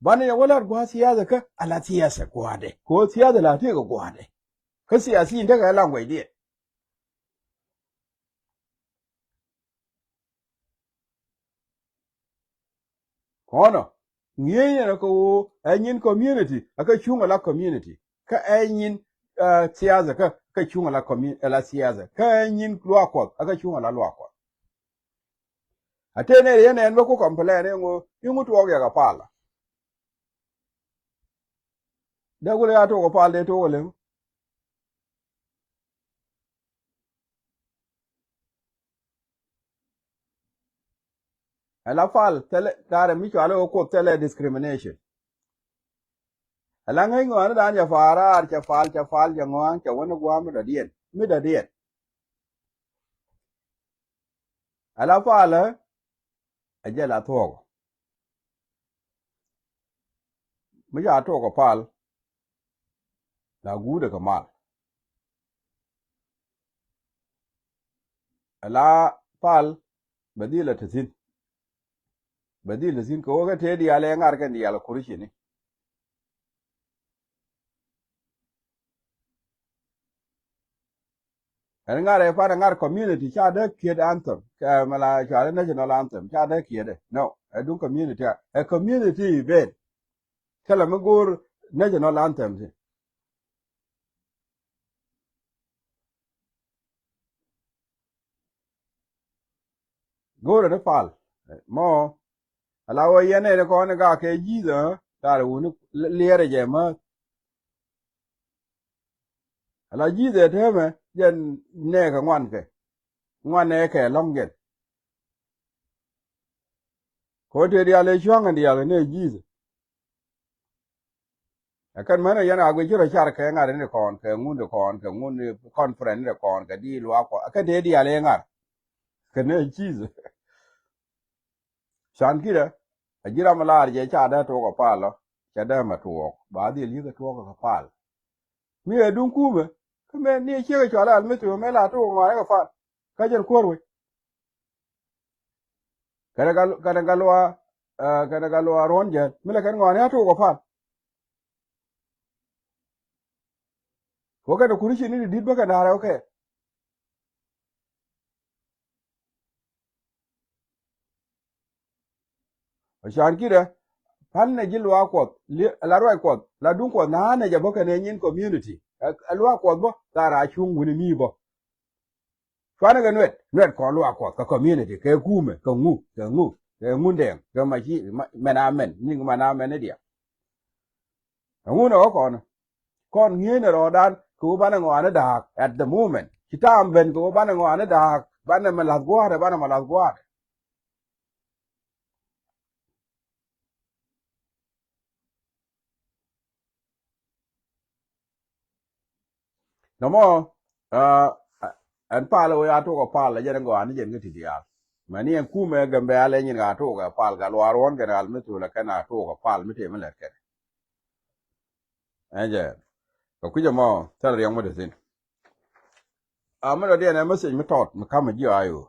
Banɛ jɛ wä lat gua̱a̱ thiathɛ kä ala thiathɛ gua̱a̱dɛ kɛ ɣöö thiathɛ la tiekɛ gua̱a̱dɛ. Kä thiathi in tekɛ language diɛ. Kɔnɔ ŋi̱eec ɛn ɛ kɛ ɣöö ɛ nyin community ɛ kɛ cuŋ ɛ la community kä ɛ nyin thiathɛ kä kɛ cuŋ ɛ la commu- ɛ la thiathɛ kä ɛ nyin luaak kuɔth ɛ kɛ cuŋ ɛ la luaak kuɔth. A tëë nɛy yɛn ɛn bä ku complain iŋu, iŋu tuɔɔk yɛ kɛ pal. Dee ku lɛ a tuɔɔk kɛ pal dee tuɔɔk kɛ lɛ. Ala pal thilɛ, karɛ mi cɔal i̱ kɛ Kuoth thilɛ discrimination. Ala ŋäc ŋɔaani dan cɛ pal raar, cɛ pal, cɛ pal, cɛ ŋɔaani, cɛ wä ni gua̱a̱th mi dɔ̱diɛn, mi dɔ̱diɛn. Ala palä ɛ jɛ la thuɔɔk. Mi ca tuɔɔk kɛ pal, la guudɛ kɛ mal. Ala pal bɛ dhil a te thi̱n. Bɛ dhil te thi̱n kɛ ɣöö kɛ tëë diaal ɛ ŋa̱r kɛn diaal ɛ kuricini. Ɛn ŋa̱r ɛ pan ɛ ŋa̱r community ca dee kiɛt anthem, kɛ mɛ la cuali national anthem ca dee kiɛt ɛ. No, ɛ duŋ community, ɛ community event. Thilɛ mi go̱o̱r national anthem ti. Go̱o̱rä ni pal mɔ. Ala wä yɛn nɛy ti kɔn ni gak kɛ ji̱th ɛ, tar wuni liɛrɛ jɛ mäth. Ala ji̱th ɛ täämɛ jɛn nɛɛkɛ ŋuan kɛ, ŋuan nɛɛkɛ lɔ̱ŋ jɛn. Kɔn te diaal ëë cua̱ŋ ɛn diaal kɛ nɛy ji̱th. Ɛ kɛn mänɛ yɛn a guic ci rɔ car kɛ ŋa̱r ni kɔn, kɛ ŋun di kɔn, kɛ ŋun di conference di kɔn, kɛ di luaak kɔn. Ɛ kɛn te diaal ëë ŋa̱r kɛ nɛy ji̱th. Can ki̱dɛ a ji̱ ram mi laar jɛ ca dee tuɔɔk ɛ pal ɔ, ca dee mɛ tuɔɔk ba dhil yi̱k ɛ tuɔɔk kɛ pal. Mi ɛ duŋ kumɛ kä mɛ ni ɛ ciek ɛ cual ɛ al mi thi̱n mɛ la tuɔɔk ŋɔaani kɛ pal. Kä jɛn kuäär wec. Kɛnɛ gal, kɛnɛ gal wa, ɛ, kɛnɛ gal wa ruɔ̱n jɛn mi lɛ kɛn ŋɔaani a tuɔɔk ɛ pal. Wä kɛn ɛ kuricini ti di̱t bä kɛn da̱rɛ wä kɛ. Ɛ can ki̱dɛ pan nɛ ji̱ luaak Kuɔth, la ruac Kuɔth, la duŋ Kuɔth, na nɛ jɛ bä kɛn ɛ nyin community. Ɛ, ɛ luaak Kuɔth bä ka ra cuŋ wuni mi bä. Cuanɛ kɛ nuɛt, nuɛt kɔn luaak Kuɔth kɛ community, kɛ kumɛ, kɛ ŋu, kɛ ŋu, kɛ ŋundɛŋ, kɛ maci, mɛn amɛn, niŋ mɛn amɛn ni diɛ. Ɛŋu nɛ wä kɔn? Kɔn ŋi̱eecnɛ rɔɔdan kɛ ɣöö banɛ ŋɔaani da̱a̱k at the moment. Ci ta̱a̱m ben kɛ ɣöö banɛ ŋɔaani da̱a̱k, banɛ mɛ la̱th gua̱a̱tɛ, banɛ mɛ la̱th gua̱a̱tɛ. Nɔmɔ, aa, ɛn pal ɛ wee a tuɔk ɛ pal ɛ jɛn ɛ gɔaa ni jɛn kä ti diaal. Mɛni ɛn kumɛ Gambɛla ɛ nyin a tuɔk ɛ pal, Gatluak Ruɔ̱n kɛn Ɣal mi thol ɛ kɛn a tuɔk ɛ pal mi tëë mi lɛt kɛn. Ɛn jɛ kɛ kui̱c ɛmɔ thil riɛŋ mi te thi̱n. A mi dɔ̱diɛn ɛ message mi tɔt mi ka̱m ɛ ji̱ a ɣöö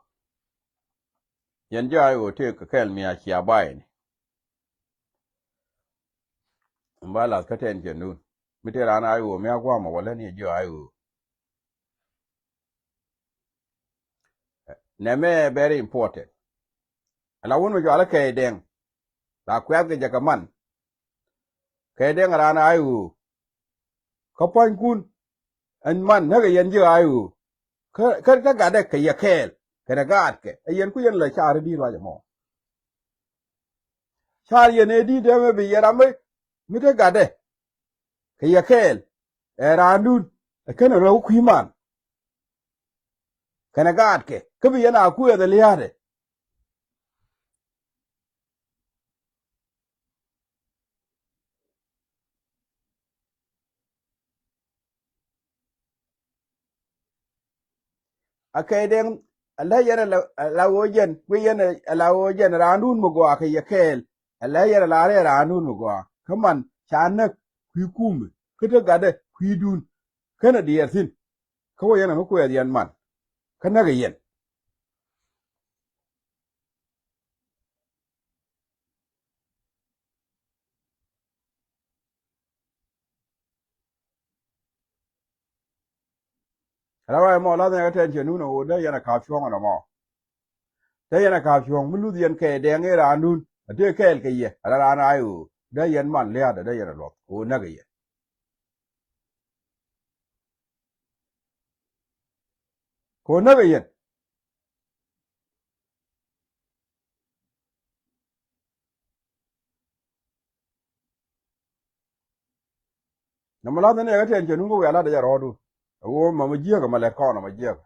yɛn ji̱ a ɣöö tëë kɛ kɛɛl mi a cia bayni. Ba lath kä tɛn cɛ nun mi tëë raan a ɣöö mi a gua̱a̱mɔ wala ni ɛ ji̱ a ɣöö. Nɛmɛ very important. Ala wun mi cɔal i̱ Kɛy Dɛŋ la kuɛth kɛ jɛ kɛ man. Kɛy Dɛŋ raan a ɣöö kä pua̱nykun ɛn man näkɛ yɛn ji̱ a ɣöö kä, kä, kä gatdɛ kɛ yɛ kɛɛl kɛnɛ gaatkɛ ɛ yɛn ku yɛn la car i̱ di̱i̱t ruac ɛmɔ. Car yɛn ëë di̱i̱t ɛmɛ bi yɛn ram mi, mi te gatdɛ kɛ yɛ kɛɛl ɛ raandun ɛ kɛn ɛ rɔw kui̱ man kɛnɛ gaatkɛ kä bi yɛn a kuɛth ɛ lia̱a̱dɛ. A Kɛy Dɛŋ, ala yɛn ala, ala ɣöö jɛn, kui̱ yɛn ala ɣöö jɛn raandun mi gɔaa kɛ yɛ kɛɛl, ala yɛn ala rɛɛ raandun mi gɔaa. Kä man ca näk kui̱ kumɛ, kä te gatdɛ kui̱dun. Känɛ diɛɛr thi̱n. Kä wä yɛn ɛ mi kuɛɛth yɛn man. Kä näkɛ yɛn. Ala ruac ɛmɔ lath ni ɛ kɛ tɛn cɛ nun ɛ ɣöö dee yɛn ɛ ka̱p cuɔ̱ŋ ɛn ɛmɔ. Dee yɛn ɛ ka̱p cuɔ̱ŋ mi luth yɛn Kɛy Dɛŋ ëë raandun ɛ tëë kɛɛl kɛ yɛ ala raan a ɣöö dee yɛn man lia̱a̱dɛ dee yɛn ɛ luɔth kɛ ɣöö näkɛ yɛn. Kɛ ɣöö näkɛ yɛn. Mɛ lath ni nɛ yɛ kä tɛn cɛ nun kä wiaa lat dee jɛ rɔɔdu. Ɛ ɣöö mɛ mɛ jiäkä mɛ lɛt kɔn ɛ mɛ jiäkä.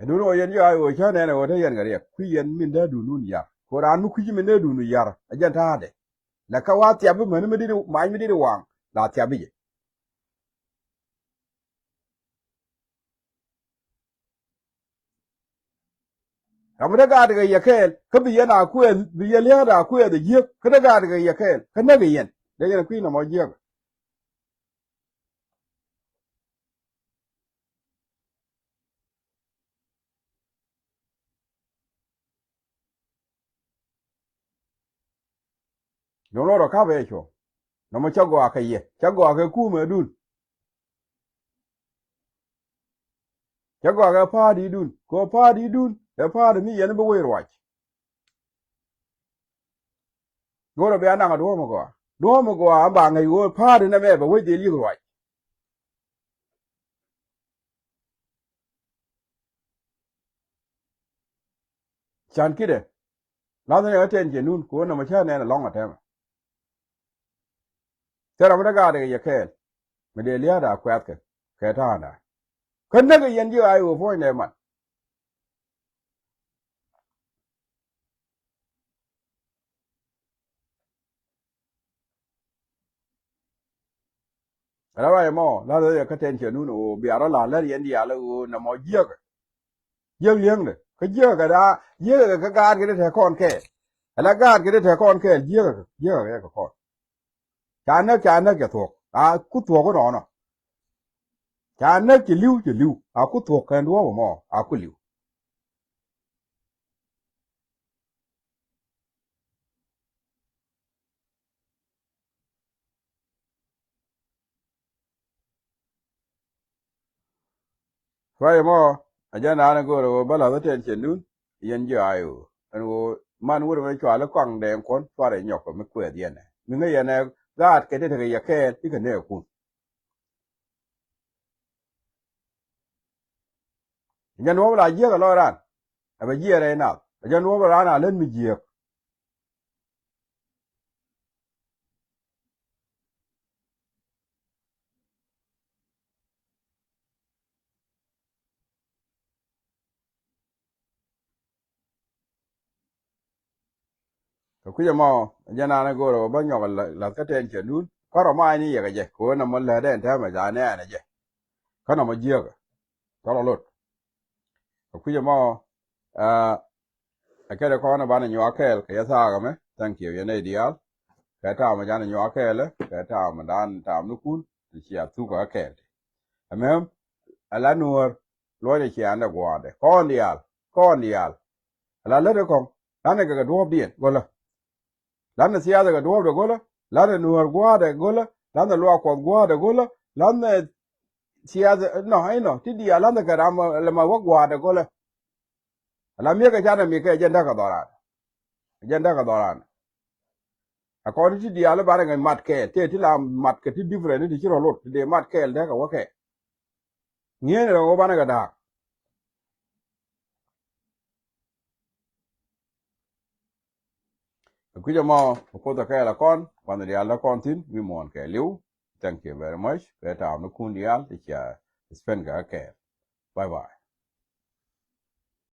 Ɛ duun ɣöö yɛn ji̱ ɣaac ɣöö cä nɛn ɛ ɣöö te yɛn kɛ riɛk kui̱ yɛn min dee duundun yar. Kɛ ɣöö raan mi kui̱ci min dee duundu yar ɛ jɛn ta̱a̱dɛ. Lɛ kä wa thiap bi mäni mi dit mac mi dit waŋ la thiap bi jɛ. Ram mi te gaat kɛ yɛ kɛɛl kä bi yɛn a kuɛɛth bi yɛ lia̱a̱t a kuɛɛth ɛ jiäk kä te gaat kɛ yɛ kɛɛl kä näk kɛ yɛn dee yɛn kui̱ nɔmɔ jiäk. Duŋ rɔ rɔ kap ɛ cuɔ nɔmɔ cä gɔaa kɛ yɛ cä gɔaa kɛ kumɛ dun. Cä gɔaa kɛ pa̱a̱t i̱ dun kɛ pa̱a̱t i̱ dun ɛ pa̱a̱t mi yɛn bi wee ruac. Go̱rɛ bia naŋ a duɔ̱ɔ̱m a gɔaa duɔ̱ɔ̱m a gɔaa a ba ŋäc ɣöö pa̱a̱t inɛ mɛ bɛ wec dhil yiëk ruac. Can ki̱dɛ lath ni ɛ tɛn cɛ nun kɛ ɣöö nɔmɔ cä nɛn ɛ lɔ̱ŋ ɛ tɛmɛ. Thil ram mi te gaat kɛ yɛ kɛɛl mi dee lia̱a̱t a kuɛ̈thkɛ kɛ ta̱a̱ŋda. Kä näk kɛ yɛn ji̱ ɣaac ɣöö puɔ̱nydɛ man. Rɛw ruac ɛmɔ la̱th ɣöö yɛ kä tɛn cɛ nun ɣöö bia rɔ la̱r lär yɛn diaal ɣöö nɛmɔ jiäkä. Jiäk li̱eŋdɛ kä jiäkä kɛ daa jiäkä kɛ kä gaat kɛ dee te kɔn kɛɛl. Ala gaat kɛ dee te kɔn kɛɛl jiäkä kɛ jiäkä kɛ kɛ kɔn. Ca näk ca näk cɛ thuɔ̱k a ku thuɔ̱k inɔnɔ. Ca näk cɛ li̱w cɛ li̱w a ku thuɔ̱k kɛn duɔ̱ɔ̱p ɛmɔ a ku li̱w. Ruac ɛmɔ a jɛn raan ɛ go̱o̱r ɛ ɣöö bä la̱th ɛ tɛn cɛ nun. Yɛn ji̱ ɣaac ɣöö ɛn ɣöö man wut ɛmɛ cual i̱ kɔaŋ dɛɛŋ kuɔ̱n cuarɛ nyɔk kɛ mi kuɛɛth yɛn ɛ mi ŋäc yɛn ɛ gaat kɛ ti tekɛ yɛ kɛɛl i̱ kɛ nɛɛkun. Jɛn duɔ̱ɔ̱p la jiäk ɛ lɔc raan ɛ bɛ jiɛɛr rɛy nath ɛ jɛn duɔ̱ɔ̱p raan a lät mi jiääk. Kɛ kui̱c ɛmɔ jɛn an ɛ go̱o̱rɛ wä bä nyɔk lath kä tɛn cɛ nun kɔrɔ ma ni yɛkɛ jɛ kɛ ɣöö nɔmɔ lätdɛ ɛn täämɛ ca nɛɛnɛ jɛ. Kä nɔmɔ jiäkä tɔrɔ lot. Kɛ kui̱c ɛmɔ ɛ kɛn ɛ kɔn ɛ banɛ nyuak kɛɛl kɛ yɛ thaak ɛmɛ. Thank you yɛn nɛy diaal. Kɛ taam ɛ canɛ nyuak kɛɛlɛ kɛ taam ɛ dan taam ni kun ti cia thuk ɛ kɛɛl ti. Ɛmɛ ɛ la nuäär luɔcɛ ciaandɛ gua̱a̱dɛ kɔn diaal. Kɔn diaal ala lät ɛ kɔŋ lanɛ kɛ kɛ duɔ̱ɔ̱pdiɛn gölä. Lanɛ thiathɛ kɛ duɔ̱ɔ̱pdɛ gölä. Lanɛ nuäär gua̱a̱dɛ gölä. Lanɛ luaak kuɔth gua̱a̱dɛ gölä. Lanɛ thiathɛ nɔ inɔ ti diaal lanɛ kɛ ram lɛ ma wä gua̱a̱dɛ gölä. Ala miekɛ canɛ mi kɛ jɛn däkɛ dhɔran. Jɛn däkɛ dhɔran. Ɛ kɔn ti diaal i̱ banɛ kɛ mat kɛɛl tëë ti la mat kɛ ti different ti ci rɔ lot ti dee mat kɛɛl däkɛ wä kɛ. Ŋi̱eeni rɔ wä banɛ kɛ da̱a̱k. Kɛ kui̱c ɛmɔ kɛ kuoth ɛ kɛɛl ɛ kɔn kuath diaal dä kɔn thi̱n wi̱i̱ muɔ̱ɔ̱n kɛɛliw. Thank you very much kɛ taam ni kun diaal ti cia spend kɛ kɛɛl. Bye bye.